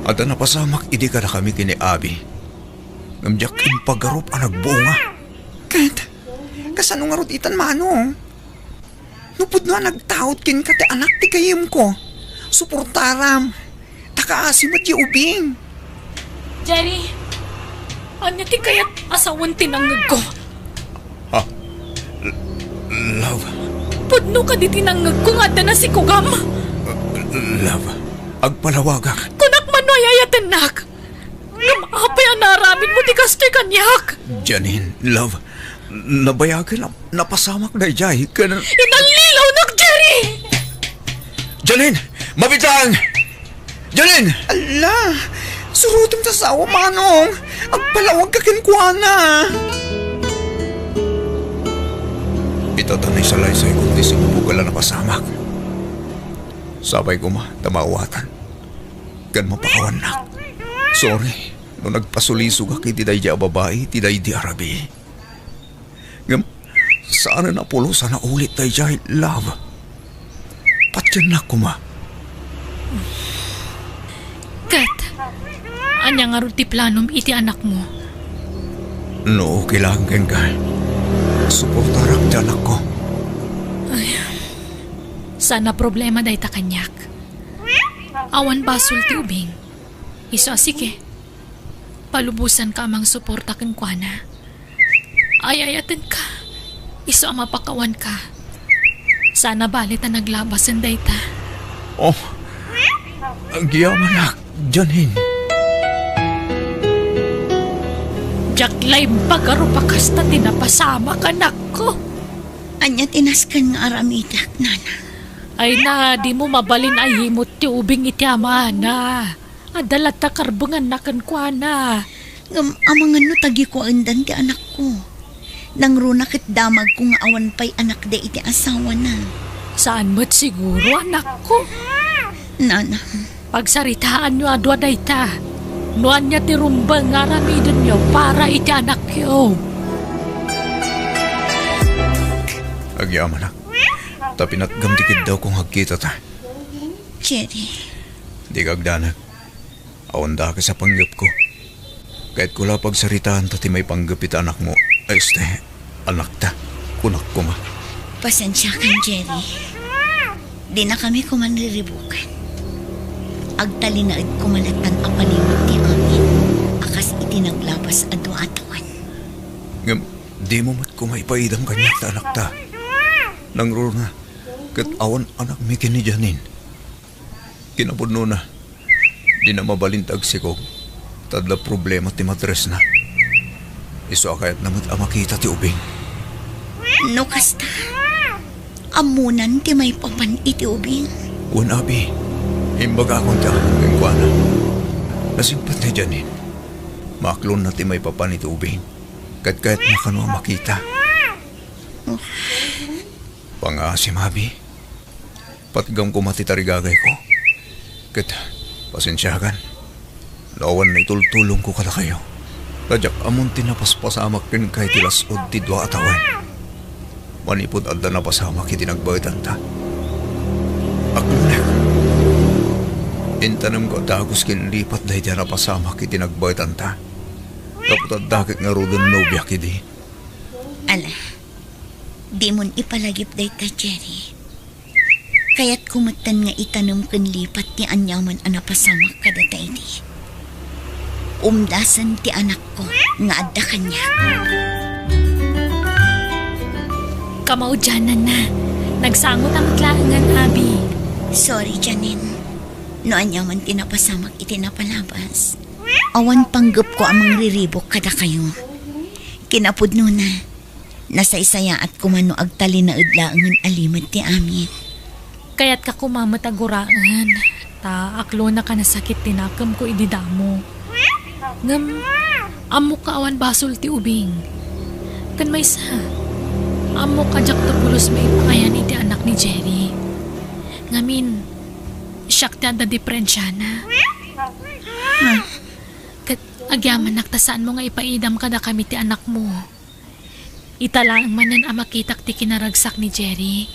adda napasamak idi kadakami ken ni Abi. Ngem diak impagarup a nagbunga. Ket, kasano ngarud itan, Manong? No pudno a nagtaud kenka ti anak ti gayyemko, suportaram. Ta kaasi met ti ubing. Jerry, ania ti kayat a sawen ti nangngegko? Ah, l-, love. Pudno kadi ti nangngegko nga adda nasikugam? Love, agpalawagak. Kunak man no ay-ayatennak. Ngem apay a naaramidmo ti kastoy kaniak? Janine, love, nabayagen a napasamak daydiay ken... Inallilawnak, Jerry! Janine! Mabitang! Janine! Ala! Surotem ti asawa, Manong! Agpalawagka kenkuana! Ita ta naisalaysayko ti sinubugan a napasamak. Sapay koma ta maawatan ken mapakawannak. Sorry no nagpasulisogak iti daydi a babai iti daydi a rabii. Saan a pulos a naulit daydiay, love. Patiennak koma. Ket, ania ngarud ti planom iti anakmo? No okay laeng kenka, suportarak ti anakko. Ay, saan a problema dayta kaniak. Awan basol ti ubing. Isu a sige, palubosanka a mangsuporta kenkuana. Ay-ayatenka. Isu a mapakawanka. Saan a bale ta naglabasen dayta. Oh, agyamanak, Janine. Diak la imbag a rupak kasta ti napasamak, anakko. Ania ti nasken nga aramidek, nana? Ay na, dimo mabalin a imut ti ubing iti amana. Adda latta karbenganna kenkuana. Ngem amangan no tagikuaendan ti anakko. Nangruna ket damagko nga awan pay anakda iti asawana. Saan met siguro, anakko? Nana. Pagsaritaanyo a dua dayta. No ania ti rumbeng nga aramidenyo para iti anakyo. Agyamanak. Ta pinatgam ti kiddawko nga agkitata. Jerry. Dika agdanag. Awan dakes a panggepko. Kayatko la pagsaritaanta ti maipanggep iti anakmo. Este, anakta. Kunak koma. Pasensiakan, Jerry. Dinakami koman riribukan. Agtalinaed koma lattan a palimed ti amin a kas iti naglabas a dua a tawen. Ngem, dimo met koma ipaidam kaniak ta anakta. Nangruna, ket awan anakmi ken ni Janine. Kinapudnona, dina mabalin ti agsikog, ta adda problema ti madresna. Isu a kayatna met a makita ti ubing. No kasta, ammonan ti maipapan iti ubing? Wen, abi, imbagakon ti amin kenkuana. Nasingpet ni Janine. Maaklonna ti maipapan iti ubing, ket kayatna kano a makita. Oh. Pangaasim, abi. Patgam koma ti tarigagayko. Ket, pasensiakan no awan naitultulongko kadakayo. Ta diak ammon ti napaspasamak kenka iti las-ud ti dua a tawen. Manipud adda napasamak iti nagbaetanta. Aklonek. Intanemko a dagus ken lipat daydi a napasamak iti nagbaetanta. Gapu ta adda ket ngaruden nobiak idi. Ala, dimon ipalagip dayta, Jerry. Kayatko metten nga itanem ken lipat ti aniaman a napasamak kadata idi. Umdasen ti anakko nga adda kaniak. Kamaudiananna, nagsangotan met laengen, abi. Sorry, Janine. No aniaman ti napasamak iti napalabas, awan panggepko a mangriribuk kadakayo. Kinapudnona, nasaysayaat koma no agtalinaed laengen a limed ti amin. Kayatka koma met a guraen, ta aklonek a nasakit ti nakemko idi damo. Ngem, ammok nga awan basol ti ubing. Ken maysa, ammok a diakto pulos maipangayan iti anak ni Jerry. Ngamin, siak ti adda diperensiana. Ket agyamanak ta saanmo nga ipaidam kadakami ti anakmo. Ita laeng manen a makitak ti kinaragsak ni Jerry.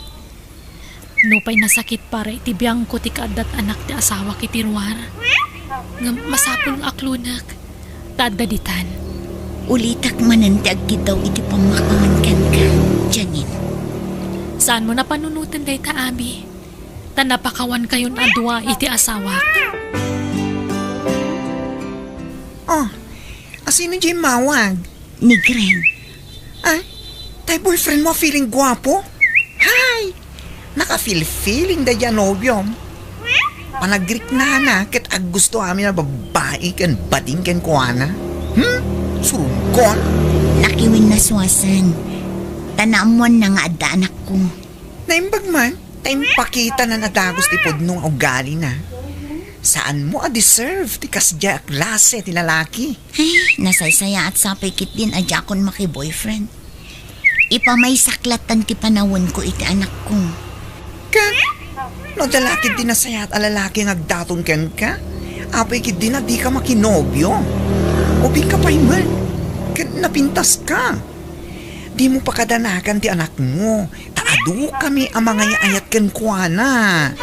Nupay nasakit para iti biangko ti kaaddat anak ti asawak iti ruar, ngem masapul nga aklonek ta adda ditan. Ulitek manen ti agkiddaw iti pammakawan kenka, Janine. Saanmo a panunoten dayta, abi, ta napakawankayon a dua iti asawak. Oh, asino diay immawag? Ni Gren. Ay, tay boyfriend mo a feeling guapo? Hay! Naka-feel-feeling daydiay a nobiom. Panagriknana ket aggusto amin a babbai ken bading kenkuana. Hmm? Surungkon? Nakiwin na suasan. Ta naammoanna nga adda anakko. Naimbag man, ta impakitana a dagus ti pudno nga ugalina. Saanmo a deserve ti kasdiay a klase ti lalaki. Ay, nasaysayaat sapay ketdin a diakon maki-boyfriend. Ipamaysak lattan ti panawenko iti anakko. Ket, no adda la ketdi nasayaat a lalaki nga agdaton kenka, apay ketdin a dika makinobio. Ubingka pay met. Ket napintaska. Dimo pakadanagan ti anakmo, ta adukami a mangay-ayat kenkuana.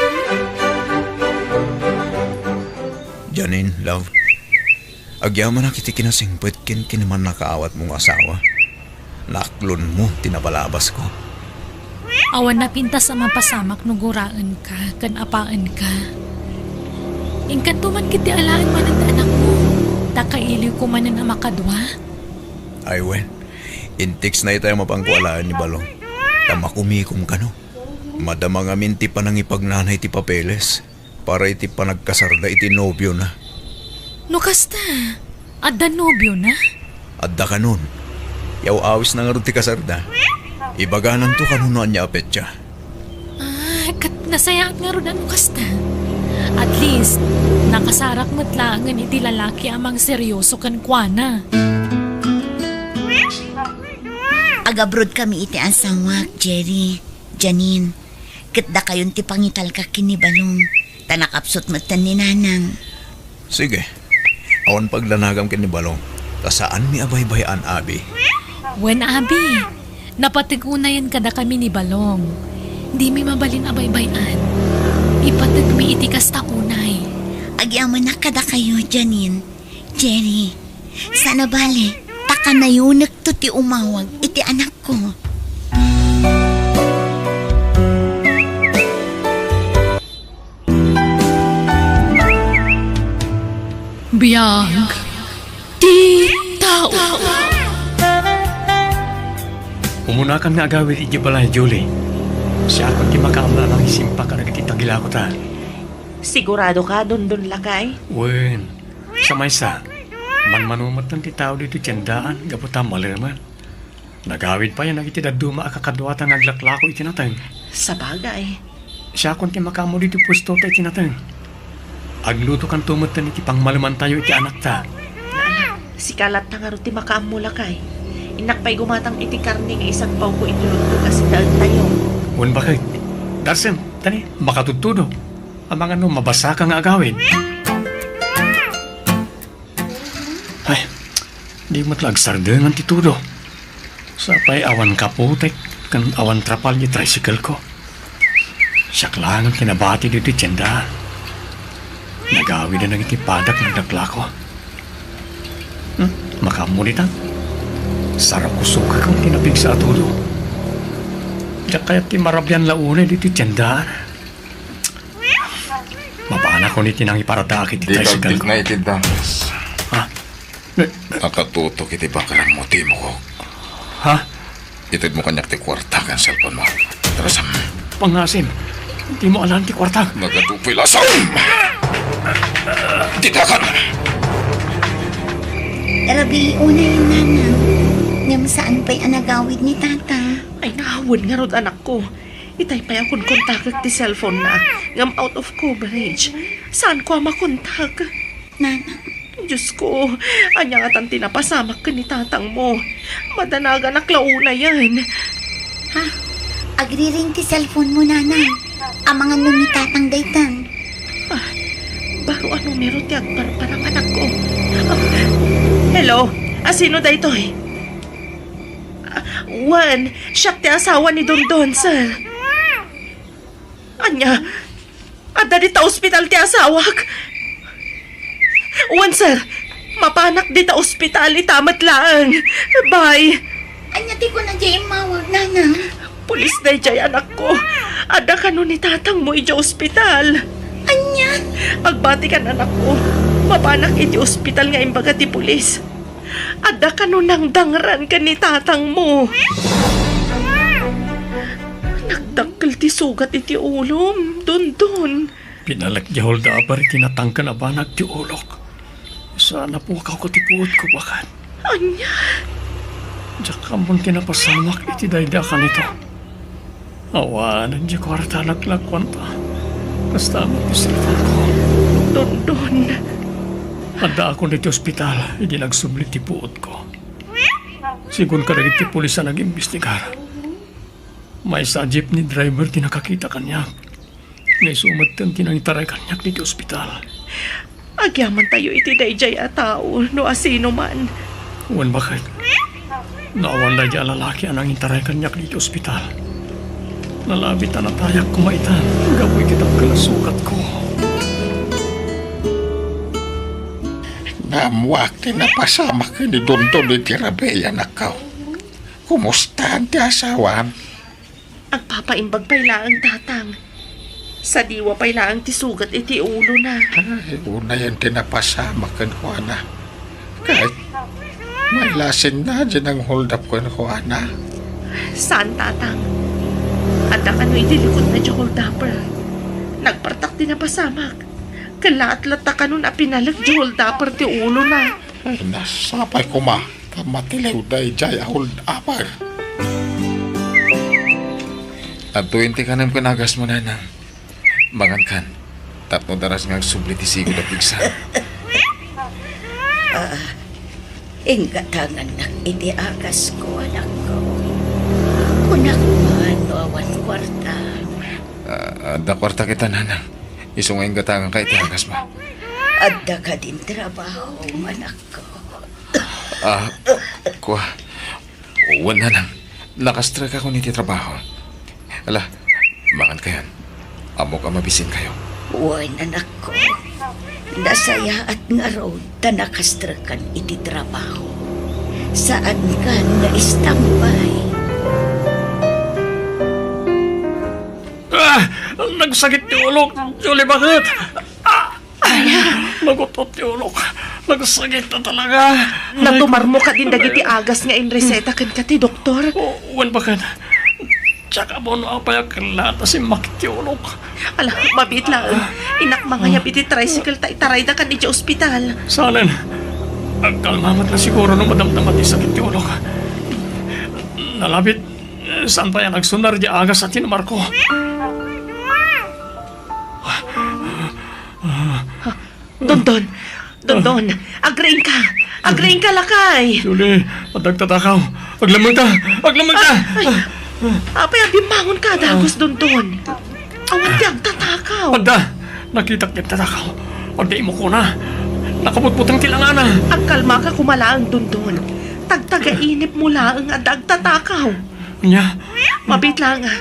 Janine, love, agyamanak iti kinasingpet ken kinamannakaawatmo nga asawa. Naaklonmo ti napalabasko. Awan napintas a mapasamak no guraenka ken apaenka. Inkanto man ketdi alaen manen ti anakmo, ta kailiwko manen a makadua. Ay wen, intextna itay a mapanko alaen ni Balong, ta makumikom kano. Madama ngamin ti panangipagnana iti papeles para iti panagkasarda iti nobiona. No kasta, adda nobiona? Adda kanon. Yaw-awisna ngarud ti kasarda. Ibagananto kano no ania a petsa. Ah, ket nasayaat ngarud a no kasta. At least, nakasarak met laengen iti lalaki a mangseryoso kenkuana. Agabrodkami iti asawak, Jerry, Janine. Ket dakayon ti pangitalka ken ni Balong, ta nakapsut metten ni Nanang. Sige. Awan pagdanagam ken ni Balong, ta saanmi a baybay-an, abi. Wen, abi. Napateg unayen kadakami ni Balong. Dimi mabalin a baybay-an. Ipategmi iti kasta unay. Agyamanak kadakayo, Janine, Jerry. Saan a bale, ta kanayonekto ti umawag iti anakko. Biag ti tao. Umunakan nga agawid idiay balay, Julie. Siakon ti makaammo a mangisimpak kadagiti tagilakota. Sigurado ka, Dondon lakay? Wen, sa maysa, manmano metten ti tao ditoy tiendaan gapu ta malemen. Nagawid pay a nagiti dadduma a kakaduata nga aglaklako iti nateng. Sabagay. Siakon ti makaammo ditoy puesto ta iti nateng. Aglutokanto metten iti pangmalemantayo iti anakta. Nga anak, sika latta ngarud ti makaammo, lakay. Innak pay gumatang iti karne nga isagpawko iti lutto kas daentayo. Wen, baket. Darsem, tani, makatudtudo. Amangan no mabasaka nga agawid. Ay, di met la agsardengan ti tudo. Sapay awan kapotek ken awan trapal ti tricycle ko. Siak laeng ti nabati ditoy tienda. Nagawid a nagiti padak nga aglaklako. Hmm, makaammo ditan. Sarok ko sukek ti napigsa a tudo. Diak kayat ti marabian la unay ditoy tienda. Mapanak iti nangiparadaak iti tricycle ko. Dikagdikna iti danas. Ha? Nakatutok iti bakaranmo, timokok. Ha? Itedmo kaniak ti kuarta ken cellphone mo. Tarasam. Pangngasim. Dimo alaen ti kuarta. Nagadu pay lasam! Ditakan! Rabii unay, Nanang. Ngem saan pay a nagawid ni Tata. Ay, naawan ngarud, anakko. Itay pay a konkontakek ti cellphone-na, ngem out of coverage. Saanko a makontak. Nanang. Diosko, ania ngatan ti napasamak ken ni tatangmo? Madanaganak la unayen. Ha? Agriring ti cellphone-mo, Nanang. Amangan no ni Tatang daytan. Ah, baro a numero ti agparparang, anakko. Ah, hello? Asino daytoy? Ah, wen, siak ti asawa ni Dondon, sir. Ania? Adda dita ospital ti asawak? Wen, sir. Mapanak dita ospital ita met laeng. Bye. Ania ti kuna diay immawag, Nanang? Pulis daydiay, anakko. Adda kano ni tatangmo idiay ospital. Ania? Agbatikan, anakko. Mapanak iti ospital nga imbaga ti pulis. Adda kano nangdangran ken ni tatangmo. Nagdakkel ti sugat iti ulom, Dondon. Pinalek diay holdaper iti natangken a banag ti ulok. Saan a pukawko ti puotko, baket. Ania? Diak ammon ti napasamak iti daydi a kanito. Awanen diay kuarta a naglakuanta. Kasta met ti cellphone-ko. Dondon. Addaakon iti ospital idi nagsubli ti puotko. Sigun kadagiti pulis a nag-imbestigar, maysa a jeepney driver ti nakakita kaniak. Nga isu metten ti nangitaray kaniak ditoy ospital. Agyamantayo iti daydiay a tao no asino man. Wen, baket. No awan daydi a lalaki a nangintaray kaniak ditoy ospital, nalabit a natayak koma itan gapu iti dakkel a sugatko. Naammoak ti napasamak ken ni Dondon iti rabii, anakko. Kumusta ti asawam? Agpapaimbag pay laeng, Tatang. Sadiwa pay laeng ti sugat iti ulona. Ay, unayen ti napasamak kenkuana. Ket mailasinna diay nangholdap kenkuana. Saan, Tatang. Adda kano iti likudna diay holdaper. Nagpartak ti napasamak. Ket laat latta kanon a pinalek diay holdaper ti ulona. Ay, nasapay koma ta matiliw daydiay a holdaper. Adtoyen ti kanem ken agasmo, nanang. Mangankan, tapno daras nga agsubli ti sigud a pigsa. Ah, inggatangannak iti agasko, anakko. Kunak man no awan kuarta. Ah, adda kuarta kita, nanang. Isu nga inggatanganka iti agasmo. Adda kadin trabaho, anakko? Ah, kua. Wen, nanang. Nakastrekakon iti trabaho. Ala, mangankayon. Ammok a mabisinkayo. Wen, anakko. Nasayaat ngarud ta nakastrekkan iti trabaho. Saankan nga istampay. Ah! Nagsakit ti ulok, Julie, bakit? Ah! Nagut-ot ti ulok. Nagsakit na talaga. Natumarmo kadin dagiti agas nga inreseta kenka ti doktor? O, wen, baket. Diak ammo no apay a kellaat a simmakit ti ulok. Ala, mabiit laeng. Innak mangayab iti tricycle ta itaraydakan idiay ospital. Saanen. Agkalma met la siguro no madamdama ti sakit ti ulok. Nalabit, saan pay a nagsunar diay agas a tinumarko. Dondon! Dondon! Agriingka! Agriingka, lakay! Julie, adda agtatakaw! Aglammengta! Aglammengta! Ay, ay. Apay a bimmangonka a dagus, Dondon? Awan ti agtatakaw! Adda! Nakitak ti agtatakaw! Agda imukona! Nakabutbuteng ti langana! Agkalmaka koma laeng, Dondon. Tagtagainipmo laeng a adda agtatakaw! Ania? Mabiit laeng, a.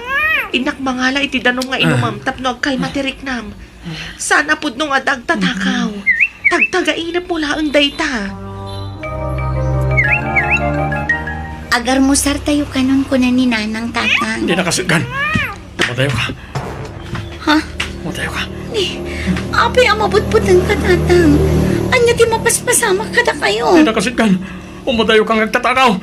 Innak mangala iti danum nga inumem tapno agkalma ti riknam. Saan a pudno nga adda agtatakaw. Tagtagainipmo laeng dayta. Agarmusartayo kanon, kuna ni Nanang, Tatang. Dina kasitgan. Umadayoka. Ha? Umadayoka. Ni, apay a mabutbutengka, Tatang? Ania ti mapaspasamak kadakayo? Dina kasitgan. Umadayoka nga agtatakaw.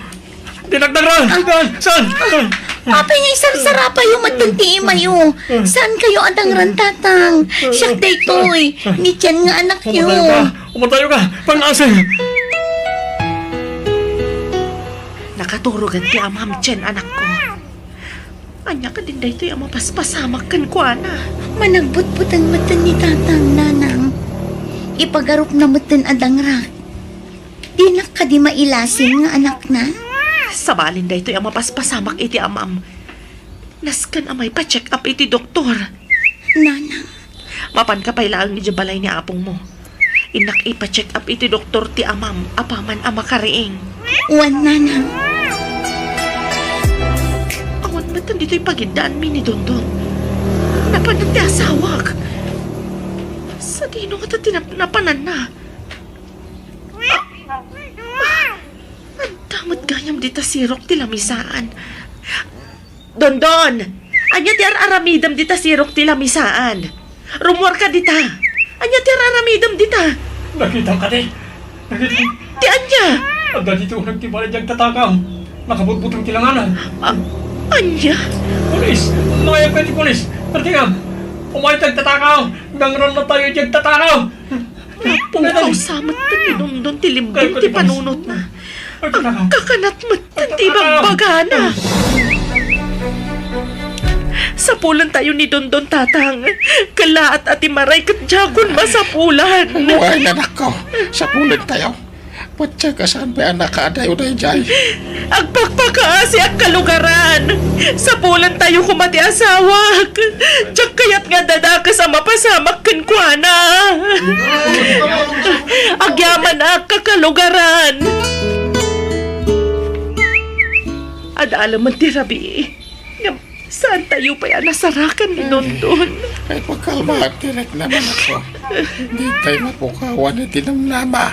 Dinagdagra! Ah. Saan? Saan? Apay nga isarsarapayo met ti imayo? Saankayo a dangran, Tatang? Siak daytoy, ni Chen nga anakyo. Umadayoka! Umadayoka! Pangngaasim! Nakaturogan ti amam, Chen, anakko. Ania kadin daytoy a mapaspasamak kenkuana? Managbutbuteng metten ni Tatang, Nanang. Ipagarupna metten a dangrak. Dinak kadi mailasin nga anakna? Sabalin daytoy a mapaspasamak iti amam. Nasken a maipa-check up iti doktor. Nanang. Mapanka pay laeng idiay balay ni apongmo. Innak ipa-check up iti doktor ti amam apaman a makariing. Wen, Nanang. Awan met ditoy pagiddaanmi ni Dondon. Napanan ti asawak. Sadino ngata ti nap-, napananna? Adda met gayam dita sirok ti lamisaan. Dondon! Ania ti ar-aramidem dita sirok ti lamisaan? Rummuarka dita. Ania ti ar-aramidem dita? Nakitam kadi? Nakitam? Ti ania? Adda ditoy uneg ti balay diay agtatakaw. Nakabutbuteng ti langana. A-, ania? Pulis! Mangayabka iti pulis! Pertingam! Umayka ti agtatakaw! Nangrannatayo diay agtatakaw! Napukaw sa met ni Dondon ti limbong ti panunotna. Agkakanat met ti ibagbagana. Sapulentayo ni Dondon, Tatang. Kellaat a ti maray ket diakon masapulan. Wen, anakko. Sapulentayo. Patse ka saan pay a nakaadayo daydiay. Agpakpakaasi a kalugaran. Sapulentayo koma ti asawak. Diak kayat nga adda dakes a mapasamak kenkuana. Agyamanak a kalugaran. Adda alemen ti rabii. Ngem, saantayo pay a nasarakan ni Dondon. Ay, pagkalmaan ti riknam, anakko. Ditay mapukawan iti namnama.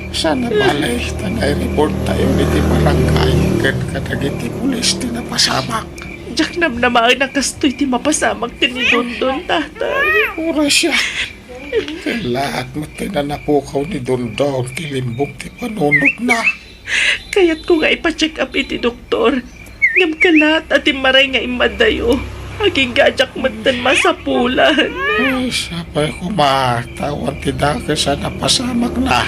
Saan a bale, ta naireporttayo iti barangay ken kadagiti pulis ti napasamak. Diak namnamaen a kastoy ti mapasamak ken ni Dondon, Tatang. Uray siak. Kellaat met ti nanapukaw ni Dondon ti limbong ti panunotna. Kayatko nga ipa-check up iti doktor. Ngem kellaat a timmaray nga immaddayo. Agingga a diak metten masapulan. Ay, sapay koma, ta awan ti dakes a napasamakna.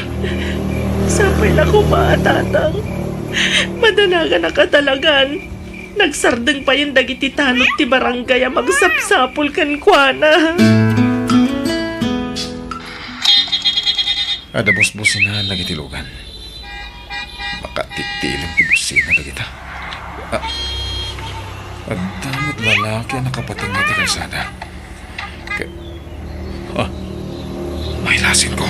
Sapay la koma, Tatang. Madanaganak a talagan. Nagsardeng payen dagiti tanod ti barangay a magsapsapul kenkuana. Adda busbusinaan dagiti lugan. Makatitilim ti busina dagita. Ah, adda met lalaki a nakapatengnga ti kalsada. Ke-, ah, mailasinko.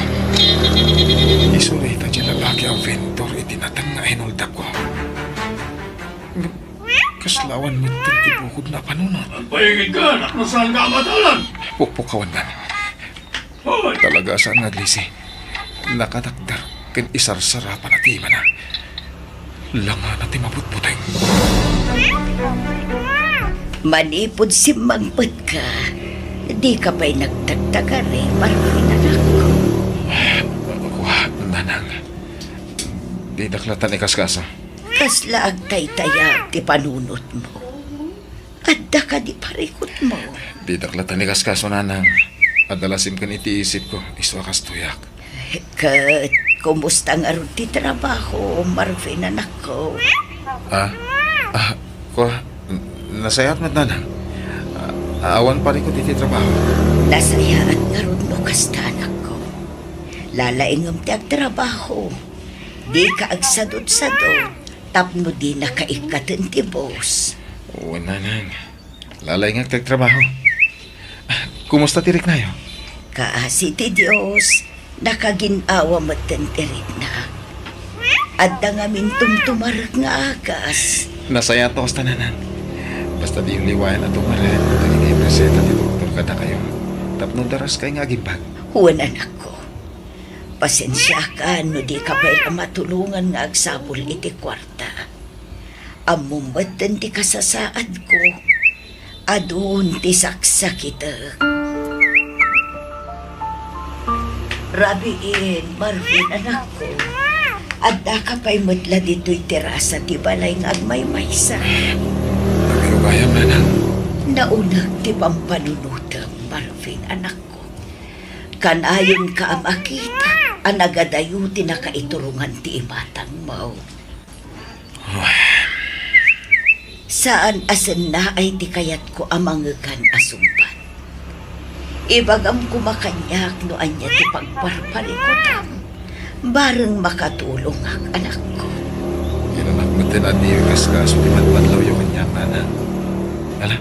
Isu dayta ti lalaki a vendor iti natengnga a inuldapko. Kasla awan metten ti bukodna a panunot. Agpaigidka, anak, no saanka a matalan. Pukpukawandan. Hoy! Talaga a saan nga aglisi. Nakatakder ken isarsarapan ti imana. Langana ti mabutbuteng. Manipud simmangpetka, dika pay nagtagtagari, Marvin, anakko. Wa, nanang. Didak lattan ikaskaso. Kasla agtaytayab ti panunotmo? Adda kadi parikutmo? Didak lattan ikaskaso, nanang. Adda la simken iti isipko, isu a kastoyak. Ket kumusta ngarud ti trabaho, Marvin, anakko? Ah? Ah, kua, n-, nasayaat met, nanang. Ah, awan parikut iti trabaho. Nasayaat ngarud no kasta, anakko. Lalaingem ti agtrabaho. Dika agsadutsadut tapno dinaka ikkaten ti boss. Wen, nanang. Lalaingek ti agtrabaho. Kumusta ti riknayo? Kaasi ti Dios, nakagin-awa metten ti rikna. Adda ngamin tumtumarek nga agas. Nasayaat no kasta, nanang. Basta diyo liwayan a tumarek dagiti reseta ti doktor kadakayo. Tapno daraskay nga agimbag. Wen, anakko. Pasensiakan no dika pay la matulongan nga agsapul iti kuarta. Ammom metten ti kasasaadko. Adun ti saksakitek. Rabiin, Marvin, anakko. Addaka pay met la ditoy terasa ti balay nga agmaymaysa. Agayugayam, nanang. Nauneg ti pampanunotem, Marvin, anakko. Kanayonka a makita a nagadayo ti nakaiturongan ti imatangmo. Saan a sennaay ti kayatko a mangekan a sungbat. Ibagam koma kaniak no ania ti pagparparikutam. Bareng makatulongak, anakko. Inanak met ti nadiyo kas kaso ti madmadlawyo kaniak, nanang. Ala,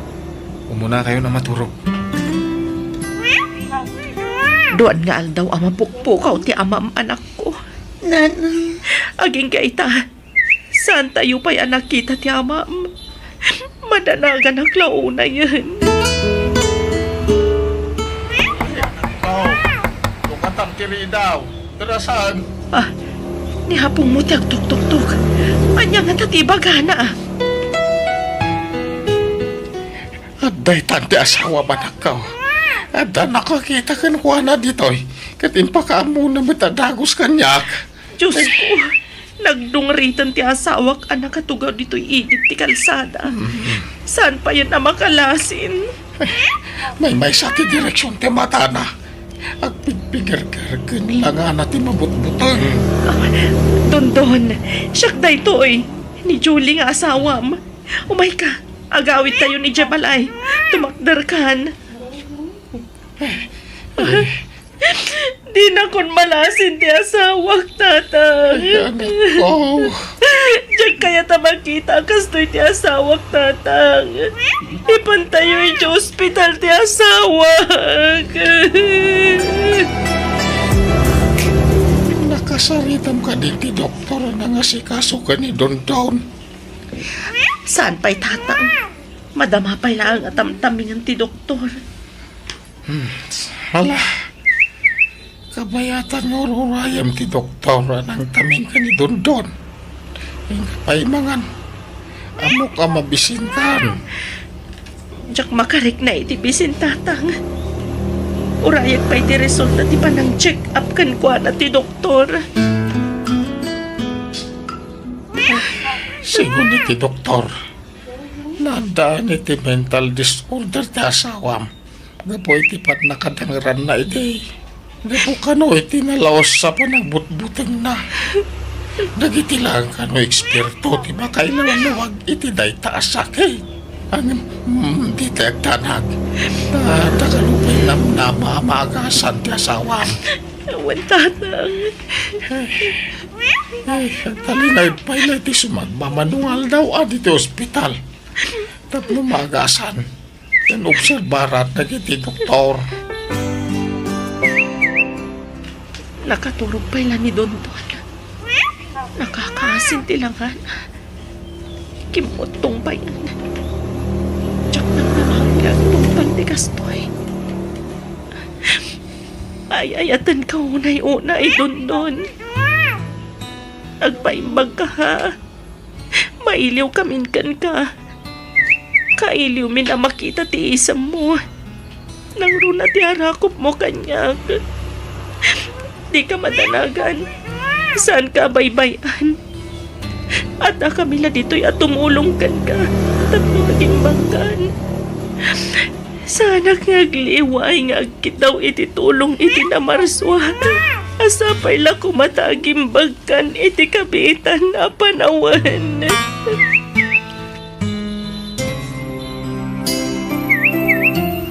umunakayon a maturog. Duan nga aldaw a mapukpukaw ti amam, anakko. Nanang. Agingga ita, saantayo pay a nakita ti amam. Madanaganak la unayen. Aw, lukatan ti ridaw. Tarasan. Ah, ni apongmo ti agtuktuktok. Ania ngata ti ibagana? Adda itan ti asawa, anakko. Adda nakakita kenkuana ditoy, ket impakaammona met a dagus kaniak. Diosko, nagdungriten ti asawak a nakatugaw ditoy igid ti kalsada. Mm. Saan payen a makalasin? Maymaysa ti direksion ti matana. Agpigpigerger ken langana ti mabutbuteng. Ah, Dondon, siak daytoy, ni Julie nga asawam. Umayka, agawidtayon idiay balay. Tumakderkan. Dinakon malasin ti asawak, Tatang. Ay, anakko. Diak kayat a makita a kastoy ti asawak, Tatang. Ipantayo idiay ospital ti asawak. Nakasaritam kadi ti doktor a nangasikaso ken ni Dondon. Saan pay, Tatang? Madama pay laeng a tamtamingen ti doktor. Hmm, hala. Kabayatan nga ururayem ti doktor a nangtaming ken ni Dondon. Inka pay mangan. Ammok a mabisinkan. Diak makarikna iti bisin, Tatang. Urayek pay ti resulta ti panang-check up kenkuana ti doktor. Sigun iti doktor, naaddaan iti mental disorder ti asawam gapu iti pannakadangranna idi. Gapu kano iti nalaus a panagbutbutengna. Dagiti laeng kano eksperto ti makailawlawag iti dayta a sakit. Ngem, mm, dita agdanag. Ta, ta kano pay namnama a maagasan ti asawam. Awan, Tatang. Ay, agtalinaed pay la iti sumagmamano nga aldaw a ditoy ospital. Tapno maagasan ken obserbaran dagiti doktor. Nakaturog pay la ni Dondon. Nakakaasin ti langana. Kimmuttong pay. Diak namnama nga agtungpal ti kastoy. Ay-ayatenka unay-unay, Dondon. Agpaimbagka, ha? Mailiwkamin kenka. Kailiwmin a makita ti isemmo. Nangruna ti arakupmo kaniak. Dika madanagan. Saanka a baybay-an. Addakami la ditoy a tumulong kenka tapno agimbagkan. Saanak nga agliway nga agkiddaw iti tulong iti namarsua. Sapay la koma ta agimbagkan iti kabiitan a panawen.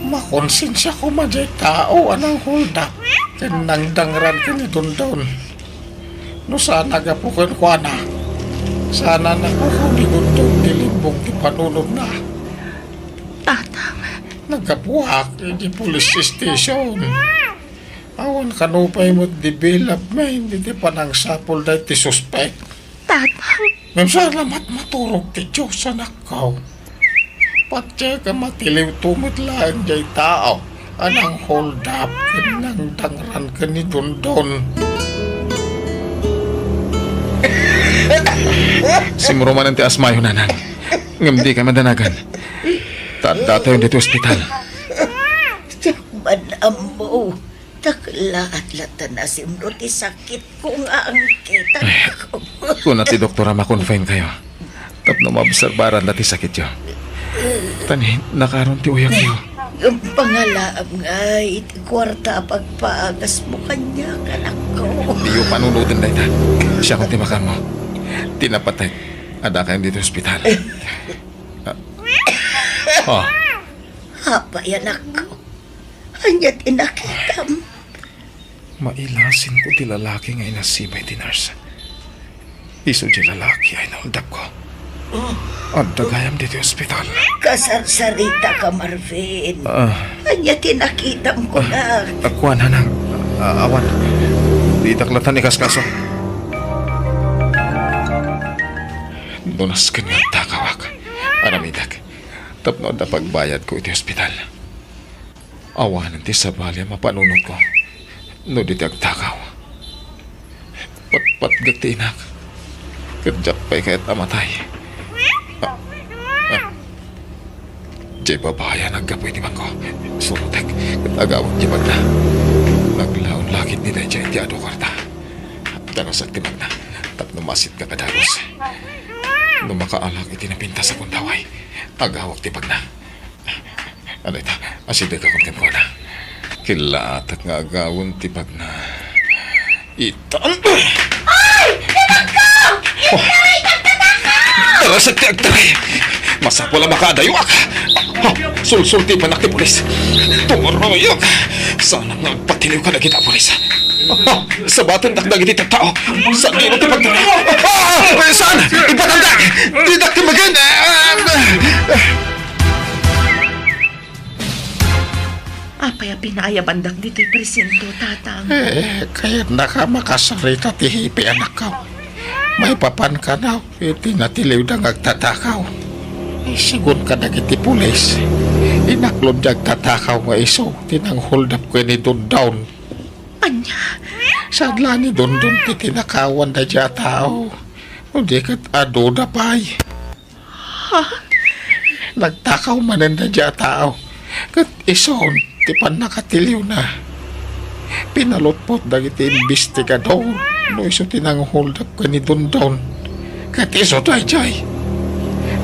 Makonsensia koma diay tao a nangholdap ken nangdangran ken ni Dondon. No saan a gapu kenkuana, saan a napukaw ni Dondon ti limbong ti panunotna. Tatang. Naggapuak iti police station. Awan kano pay met development iti panangsapulda iti suspek. Tatang. Ngem saan a matmaturog ti Dios, anakko. Patiek a matiliwto met laeng diay tao a nangholdap ken nangdangran ken ni Dondon. Simro manen ti asmayo, nanang. Ngem dikay madanagan. Ta addatayon ditoy ospital. Diak man ammo. Taklaat latta nasimro ti sakitko nga angkit. Kuna ti doktor a ma-confine kayo tapno maobserbaran da ti sakityo. Tani, nakaron ti uyagyo. Ngem pangalaam nga iti kuarta a pagpagasmo kaniak, anakko. Diyo panunoten dayta. Siakon ti makaammo. Ti napatek, addakayon ditoy ospital. Ah. Oh. Apay, anakko? Ania ti nakitam? Mailasinko ti lalaki nga inasibay ti nurse. Isu diay lalaki a inholdapko. Adda gayam ditoy ospital. Kasarsaritaka, Marvin. Ah. Ania ti nakitam, kunak? Ah, kuan, nanang. Ah, awan. Ditak latta ikaskaso. No nasken nga agtakawak, aramidek tapno adda pagbayadko iti ospital. Awanen ti sabali a mapanunotko no di ti agtakaw. Patpatgek ti inak, ket diak pay kayat a matay. Ah, ah. Diay babai a naggapu iti bangko. Surotek, ket agawek ti bagna. Naglaon la ketdi daydiay ti adu a kuarta. Danusek ti bagna tapno maasitka kadagus. No makaalak iti napintas a gundaway, agawek ti bagna. Ano ita? Asidegakon kenkuana. Killatak nga agawem ti bagna. Itan. Ay! Tinagko! Oh. Intaray, tagtataka! Darasek ti agtaray! Masapul a makaadayuak! Ha? Sulsultipanak ti pulis! Tumuroyok! Saanak nga agpatiliw kadagiti pulis! Ha? Sabatendak dagiti tattao! Sadino ti pagtaray! Ah! Saan? Ipatandak! Didak ti magen! Ah! Apay a pinaayabandak ditoy presinto, Tatang? Eh, kayatnaka makasarita ti hepe, anakko. Maipapan kano iti natiliwda nga agtatakaw. Sigun kadagiti pulis, inaklon ti agtatakaw nga isu ti nang-hold up ken ni Dondon. Ania? Saan la ni Dondon ti tinakawan daydiay a tao, no di ket aduda pay. Ha? Nagtakaw manen daydiay a tao, ket isun ti pannakatiliwna. Pinalutpot dagiti imbestigador no isu ti nang-hold up ken ni Dondon. Ket isu daydiay.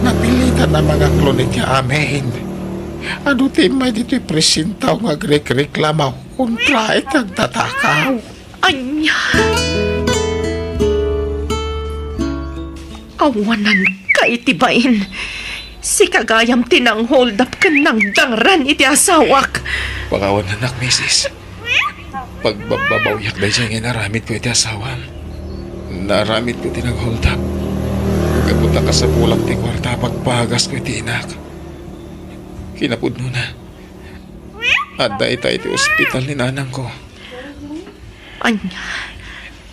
Napilitan a mangaklon iti amin. Adu ti immay ditoy presinto nga agrekreklamo kontra iti agtatakaw. Ania? Awananka iti bain. Sika gayam ti nang-hold up ken nangdangran iti asawak. Pakawanannak, misis. Pagbabbabawiak daydiay nga inaramidko iti asawam. Naaramidko ti nang-hold up. Gapu ta kasapulak ti kuarta a pagpagasko iti inak. Kinapudnona, adda ita iti ospital ni nanangko. Ania?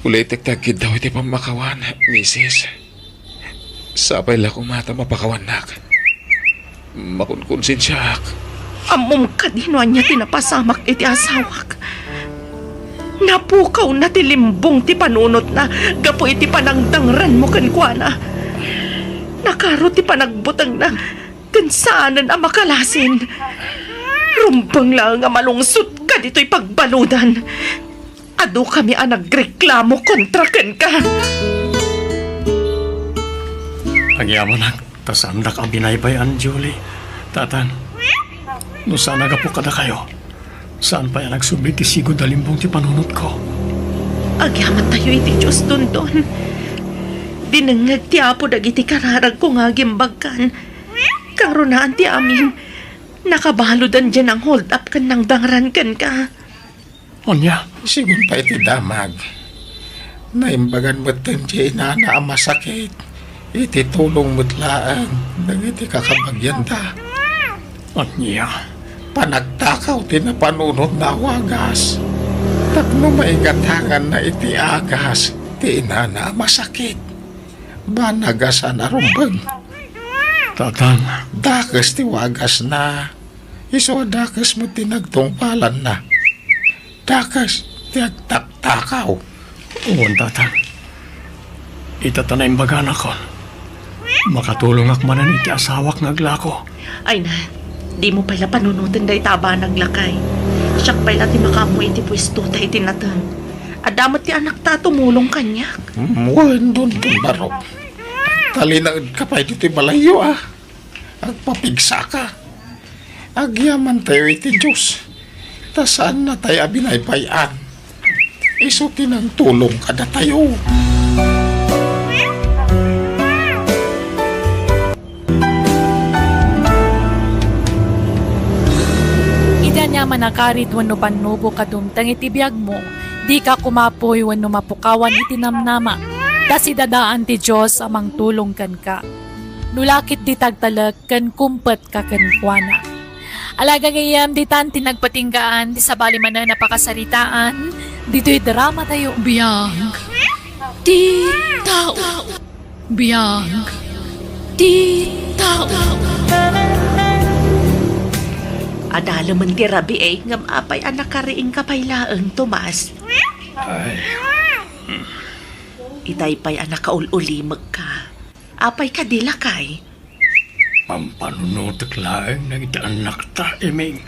Ulitek ti agkiddaw iti pammakawan, misis. Sapay la koma ta mapakawannak. Makunkonsensiaak. Ammom kadi no ania ti napasamak iti asawak? Napukawna ti limbong ti panunotna gapu iti panangdangranmo kenkuana. Nakaro ti panagbutengna ken saanen a makalasin. Rumbeng laeng a malungsotka ditoy pagbaludan. Adu kami a nagreklamo kontra kenka. Agyamanak ta saandak a binaybay-an, Julie. Tatan, no saan a gapu kadakayo, saan pay a nagsubli ti sigud a limbong ti panunotko. Agyamattayo iti Dios, Dondon. Dinengngeg ti Apo dagiti kararagko nga agimbagkan. Kangrunaan ti amin, nakabaludan diay nang-hold up ken nangdangran kenka. Ania? Sigun pay iti damag, naimbagan metten ti inana a masakit iti tulong met laeng dagiti kakabagianda. Ania? Panagtakaw ti napanunotna a wagas tapno maigatanganna iti agas ti inana a masakit. Banag a saan a rumbeng. Tatan. Dakes ti wagasna. Isu a dakes met ti nagtungpalanna. Dakes ti agtaktakaw. Wen, Tatan. Ita ta naimbaganakon. Makatulongak manen iti asawak nga aglako. Ay na, dimo pay la panunoten dayta a banag, lakay. Siak pay la ti makaammo iti puestota iti nateng. Adda met ti anakta a tumulong kaniak. Mm, wen, Dondon Barok. Talinaedka pay ditoy balayyo, a. Agpapigsaka. Agyamantayo iti Dios, ta saannatayo a binaybay-an. Isu ti nangtulong kadatayo. Iti aniaman a karit wenno pannubo a dumteng iti biagmo, dika kumapoy wenno mapukawan iti namnama, ta sidadaan ti Dios a mangtulong kenka. No la ket dita agtalek ken kumpetka kenkuana. Ala, gagayyem, ditan ti nagpatinggaan ti sabali manen a pakasaritaan ditoy dramatayo. Biag ti tao. Biag ti tao. Adalemen ti rabii, ngem apay a nakariingka pay laeng, Tomas? Ay. Itay pay a nakaul-ulimekka. Apay kadi, lakay? Pampanunotek laeng dagiti annakta, Eming.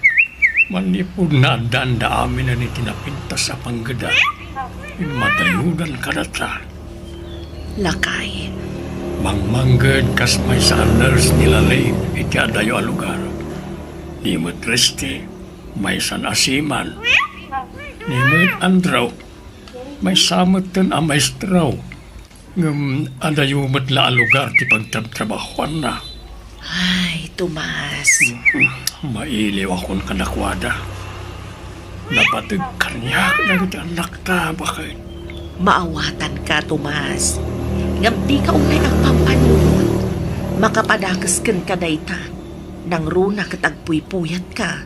Manipud naaddaanda aminen iti napintas a panggeda, immadayodan kadata. Lakay. Mangmangged kas maysa a nurse ni Lalay iti adayo a lugar. Ni met Reste, maysa a seaman. Ni met Andrew, maysa metten a maestro. Ngem adayo met la a lugar ti pagtrabtrabahoanna. Ay, Tomas. Mailiwakon kadakuada. Napateg kaniak dagiti annakta, baket. Maawatanka, Tomas. Ngem dika unay agpampanunot. Makapadakes kenka dayta. Nangruna ket agpuypuyatka.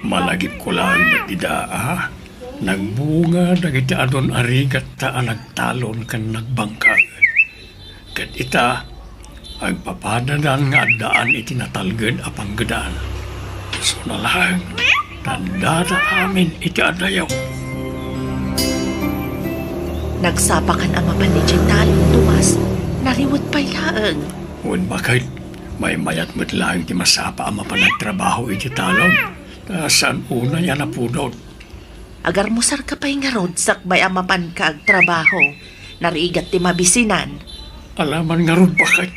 Malagipko laeng met ida, a? Nagbunga dagiti adun a rigatta a nagtalon ken nagbangkag. Ket ita, agpapadadan nga addaan iti natalged a panggedaan. Isuna laeng, tandada amin iti adayo. Nagsapakan a mapan idiay talon, Tomas, nariwet pay laeng. Wen, baket, maymayat met laeng ti masapa a mapan agtrabaho iti talon, ta saan unay a napudot. Agarmusarka pay ngarud sakbay a mapanka agtrabaho. Narigat ti mabisinan. Alaman ngarud, baket.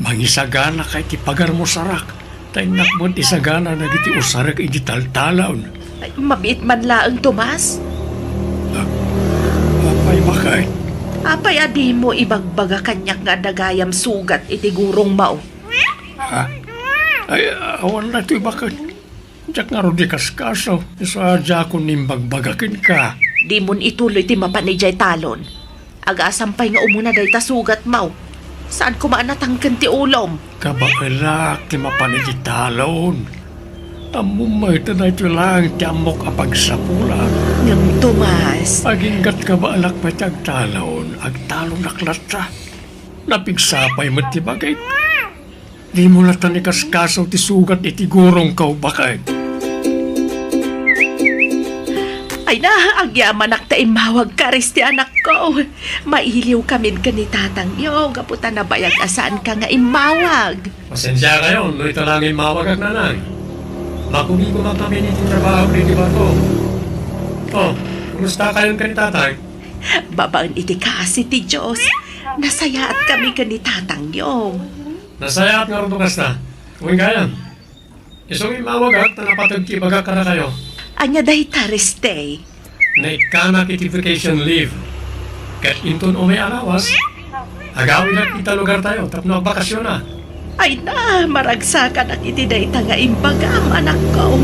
Mangisaganaka iti pagarmusarak, ta innak met isagana dagiti usarek iti taltalon. Ay, mabiit man laeng, Tomas. Ah, apay, baket? Apay a dimo ibagbaga kaniak nga adda gayam sugat iti gurongmo? Ha? Ay, awan daytoy, baket. Diak ngarud ikaskaso, isu a diakon imbagbaga kenka. Dimon ituloy ti mapan idiay talon. Agasam pay nga umuna dayta sugatmo. Saan koma a natangken ti ulom. Kabaelak ti mapan iti talon. Ammom met a daytoy laeng ti ammok a pagsapulan. Ngem, Tomas. Aginggat kabaelak pay ti agtalon, agtalonak latta. Napigsa pay met ti bagik. Dimo latta ikaskaso ti sugat iti gurongko, baket. Ay na, agyamanak ta immawagka, Reste, anakko. Mailiwkamin ken ni tatangyo gapu ta nabayag a saanka nga immawag. Pasensiakayon no ita la nga immawagak, nanang. Makumikom a kami iti trabaho iti barko. Oh, kumusta kayon ken ni tatang? Babaen iti kaasi ti Dios, nasayaatkami ken ni tatangyo. Nasayaat ngarud no kasta. Wen gayam, isu nga immawagak ta napateg ti ibagak kadakayo. Ania dayta, Reste? Naikkanak iti vacation leave. Ket inton umay a lawas, agawidak ita lugartayo tapno agbakasiona. Ay na, maragsakanak iti dayta nga imbagam, anakko.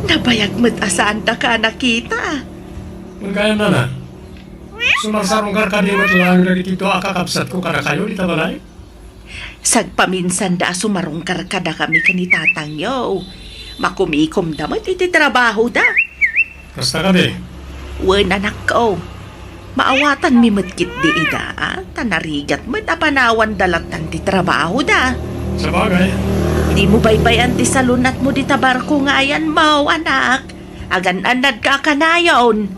Nabayag met a saandaka a nakita. Wen gayam, nana, sumarsarungkar kadi met laeng dagiti dua a kakabsatko kadakayo dita balay? Sagpaminsanda a sumarungkar kadakami ken ni tatangyo. Makumikomda met iti trabahoda. Kasta kadi? Wen, anakko. Maawatanmi met ketdi ida, a, ta narigat met a panawanda lattan ti trabahoda. Sabagay. Dimo baybay-an ti salunatmo dita barko nga ayanmo, anak. Agan-annadka a kanayon.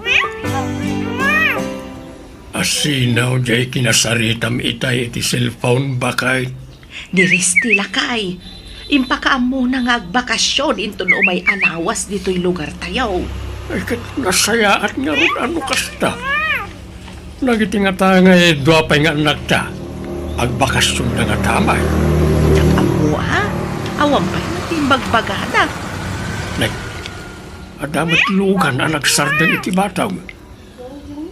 Asino diay kinasaritam itay iti cellphone, baket? Ni Reste, lakay. Impakaammona nga agbakasion inton umay a lawas ditoy lugartayo. Ay, ket nasayaat ngarud a no kasta. Dagiti ngata nga dua pay nga annakta, agbakasionda ngata met. Diak ammo, a? Awan pay met ti imbagbagada. Nay, adda met lugan a nagsardeng iti batog.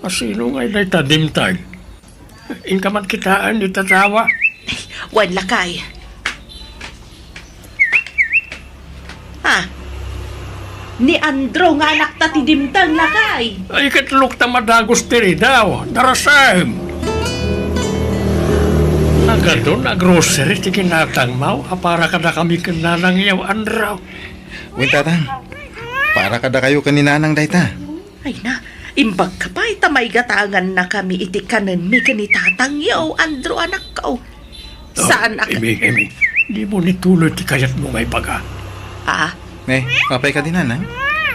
Asino ngay dayta dimteng? Inka man kitaen iti tawa? Wen, lakay. Ha? Ni Andrew nga anakta ti dimteng, lakay. Ay, ket lokta madagus ti ridaw. Darasem! Nagadun a grocery ti kinatangmo a para kadakami ken nanangyo, Andrew. Wen, tatang. Para kadakayo ken ni nanang dayta. Ay na, imbagka pay ta maigatangannakami iti kanenmi ken ni tatangyo, Andrew, anakko. Oh, saan a ka- Iming, Iming, dimo ituloy ti kayatmo nga ibaga. Ah? Ne, apay kadi, nanang?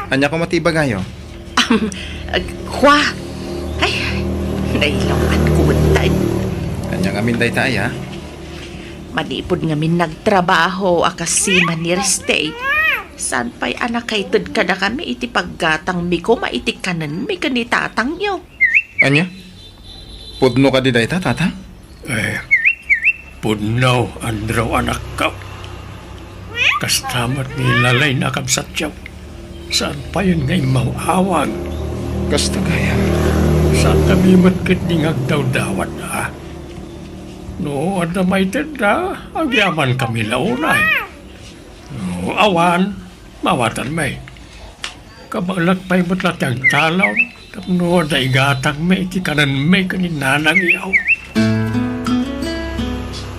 Ania koma ti ibagayo? Am, ag-, kwa? Ay, nailawan ko met. Ania ngamin dayta aya? Manipud ngamin nagtrabaho a kas seaman ni Reste, saan pay a nakaited kadakami iti paggatangmi koma iti kanenmi ken ni tatangyo. Ania? Pudno kadi dayta, tatang? Eh, pudno, Andrew, anakko. Kasta met ni Lalay a kabsatyo. Saan payen nga immaw-awag? Kasta gayam. Saan kami met ketdi nga agdawdawat, a? No adda maitedda, agyaman kami la unay. No awan, maawatanmi. Kabaelak pay met la ti agtalon tapno adda igatangmi iti kanenmi ken ni nanangyo.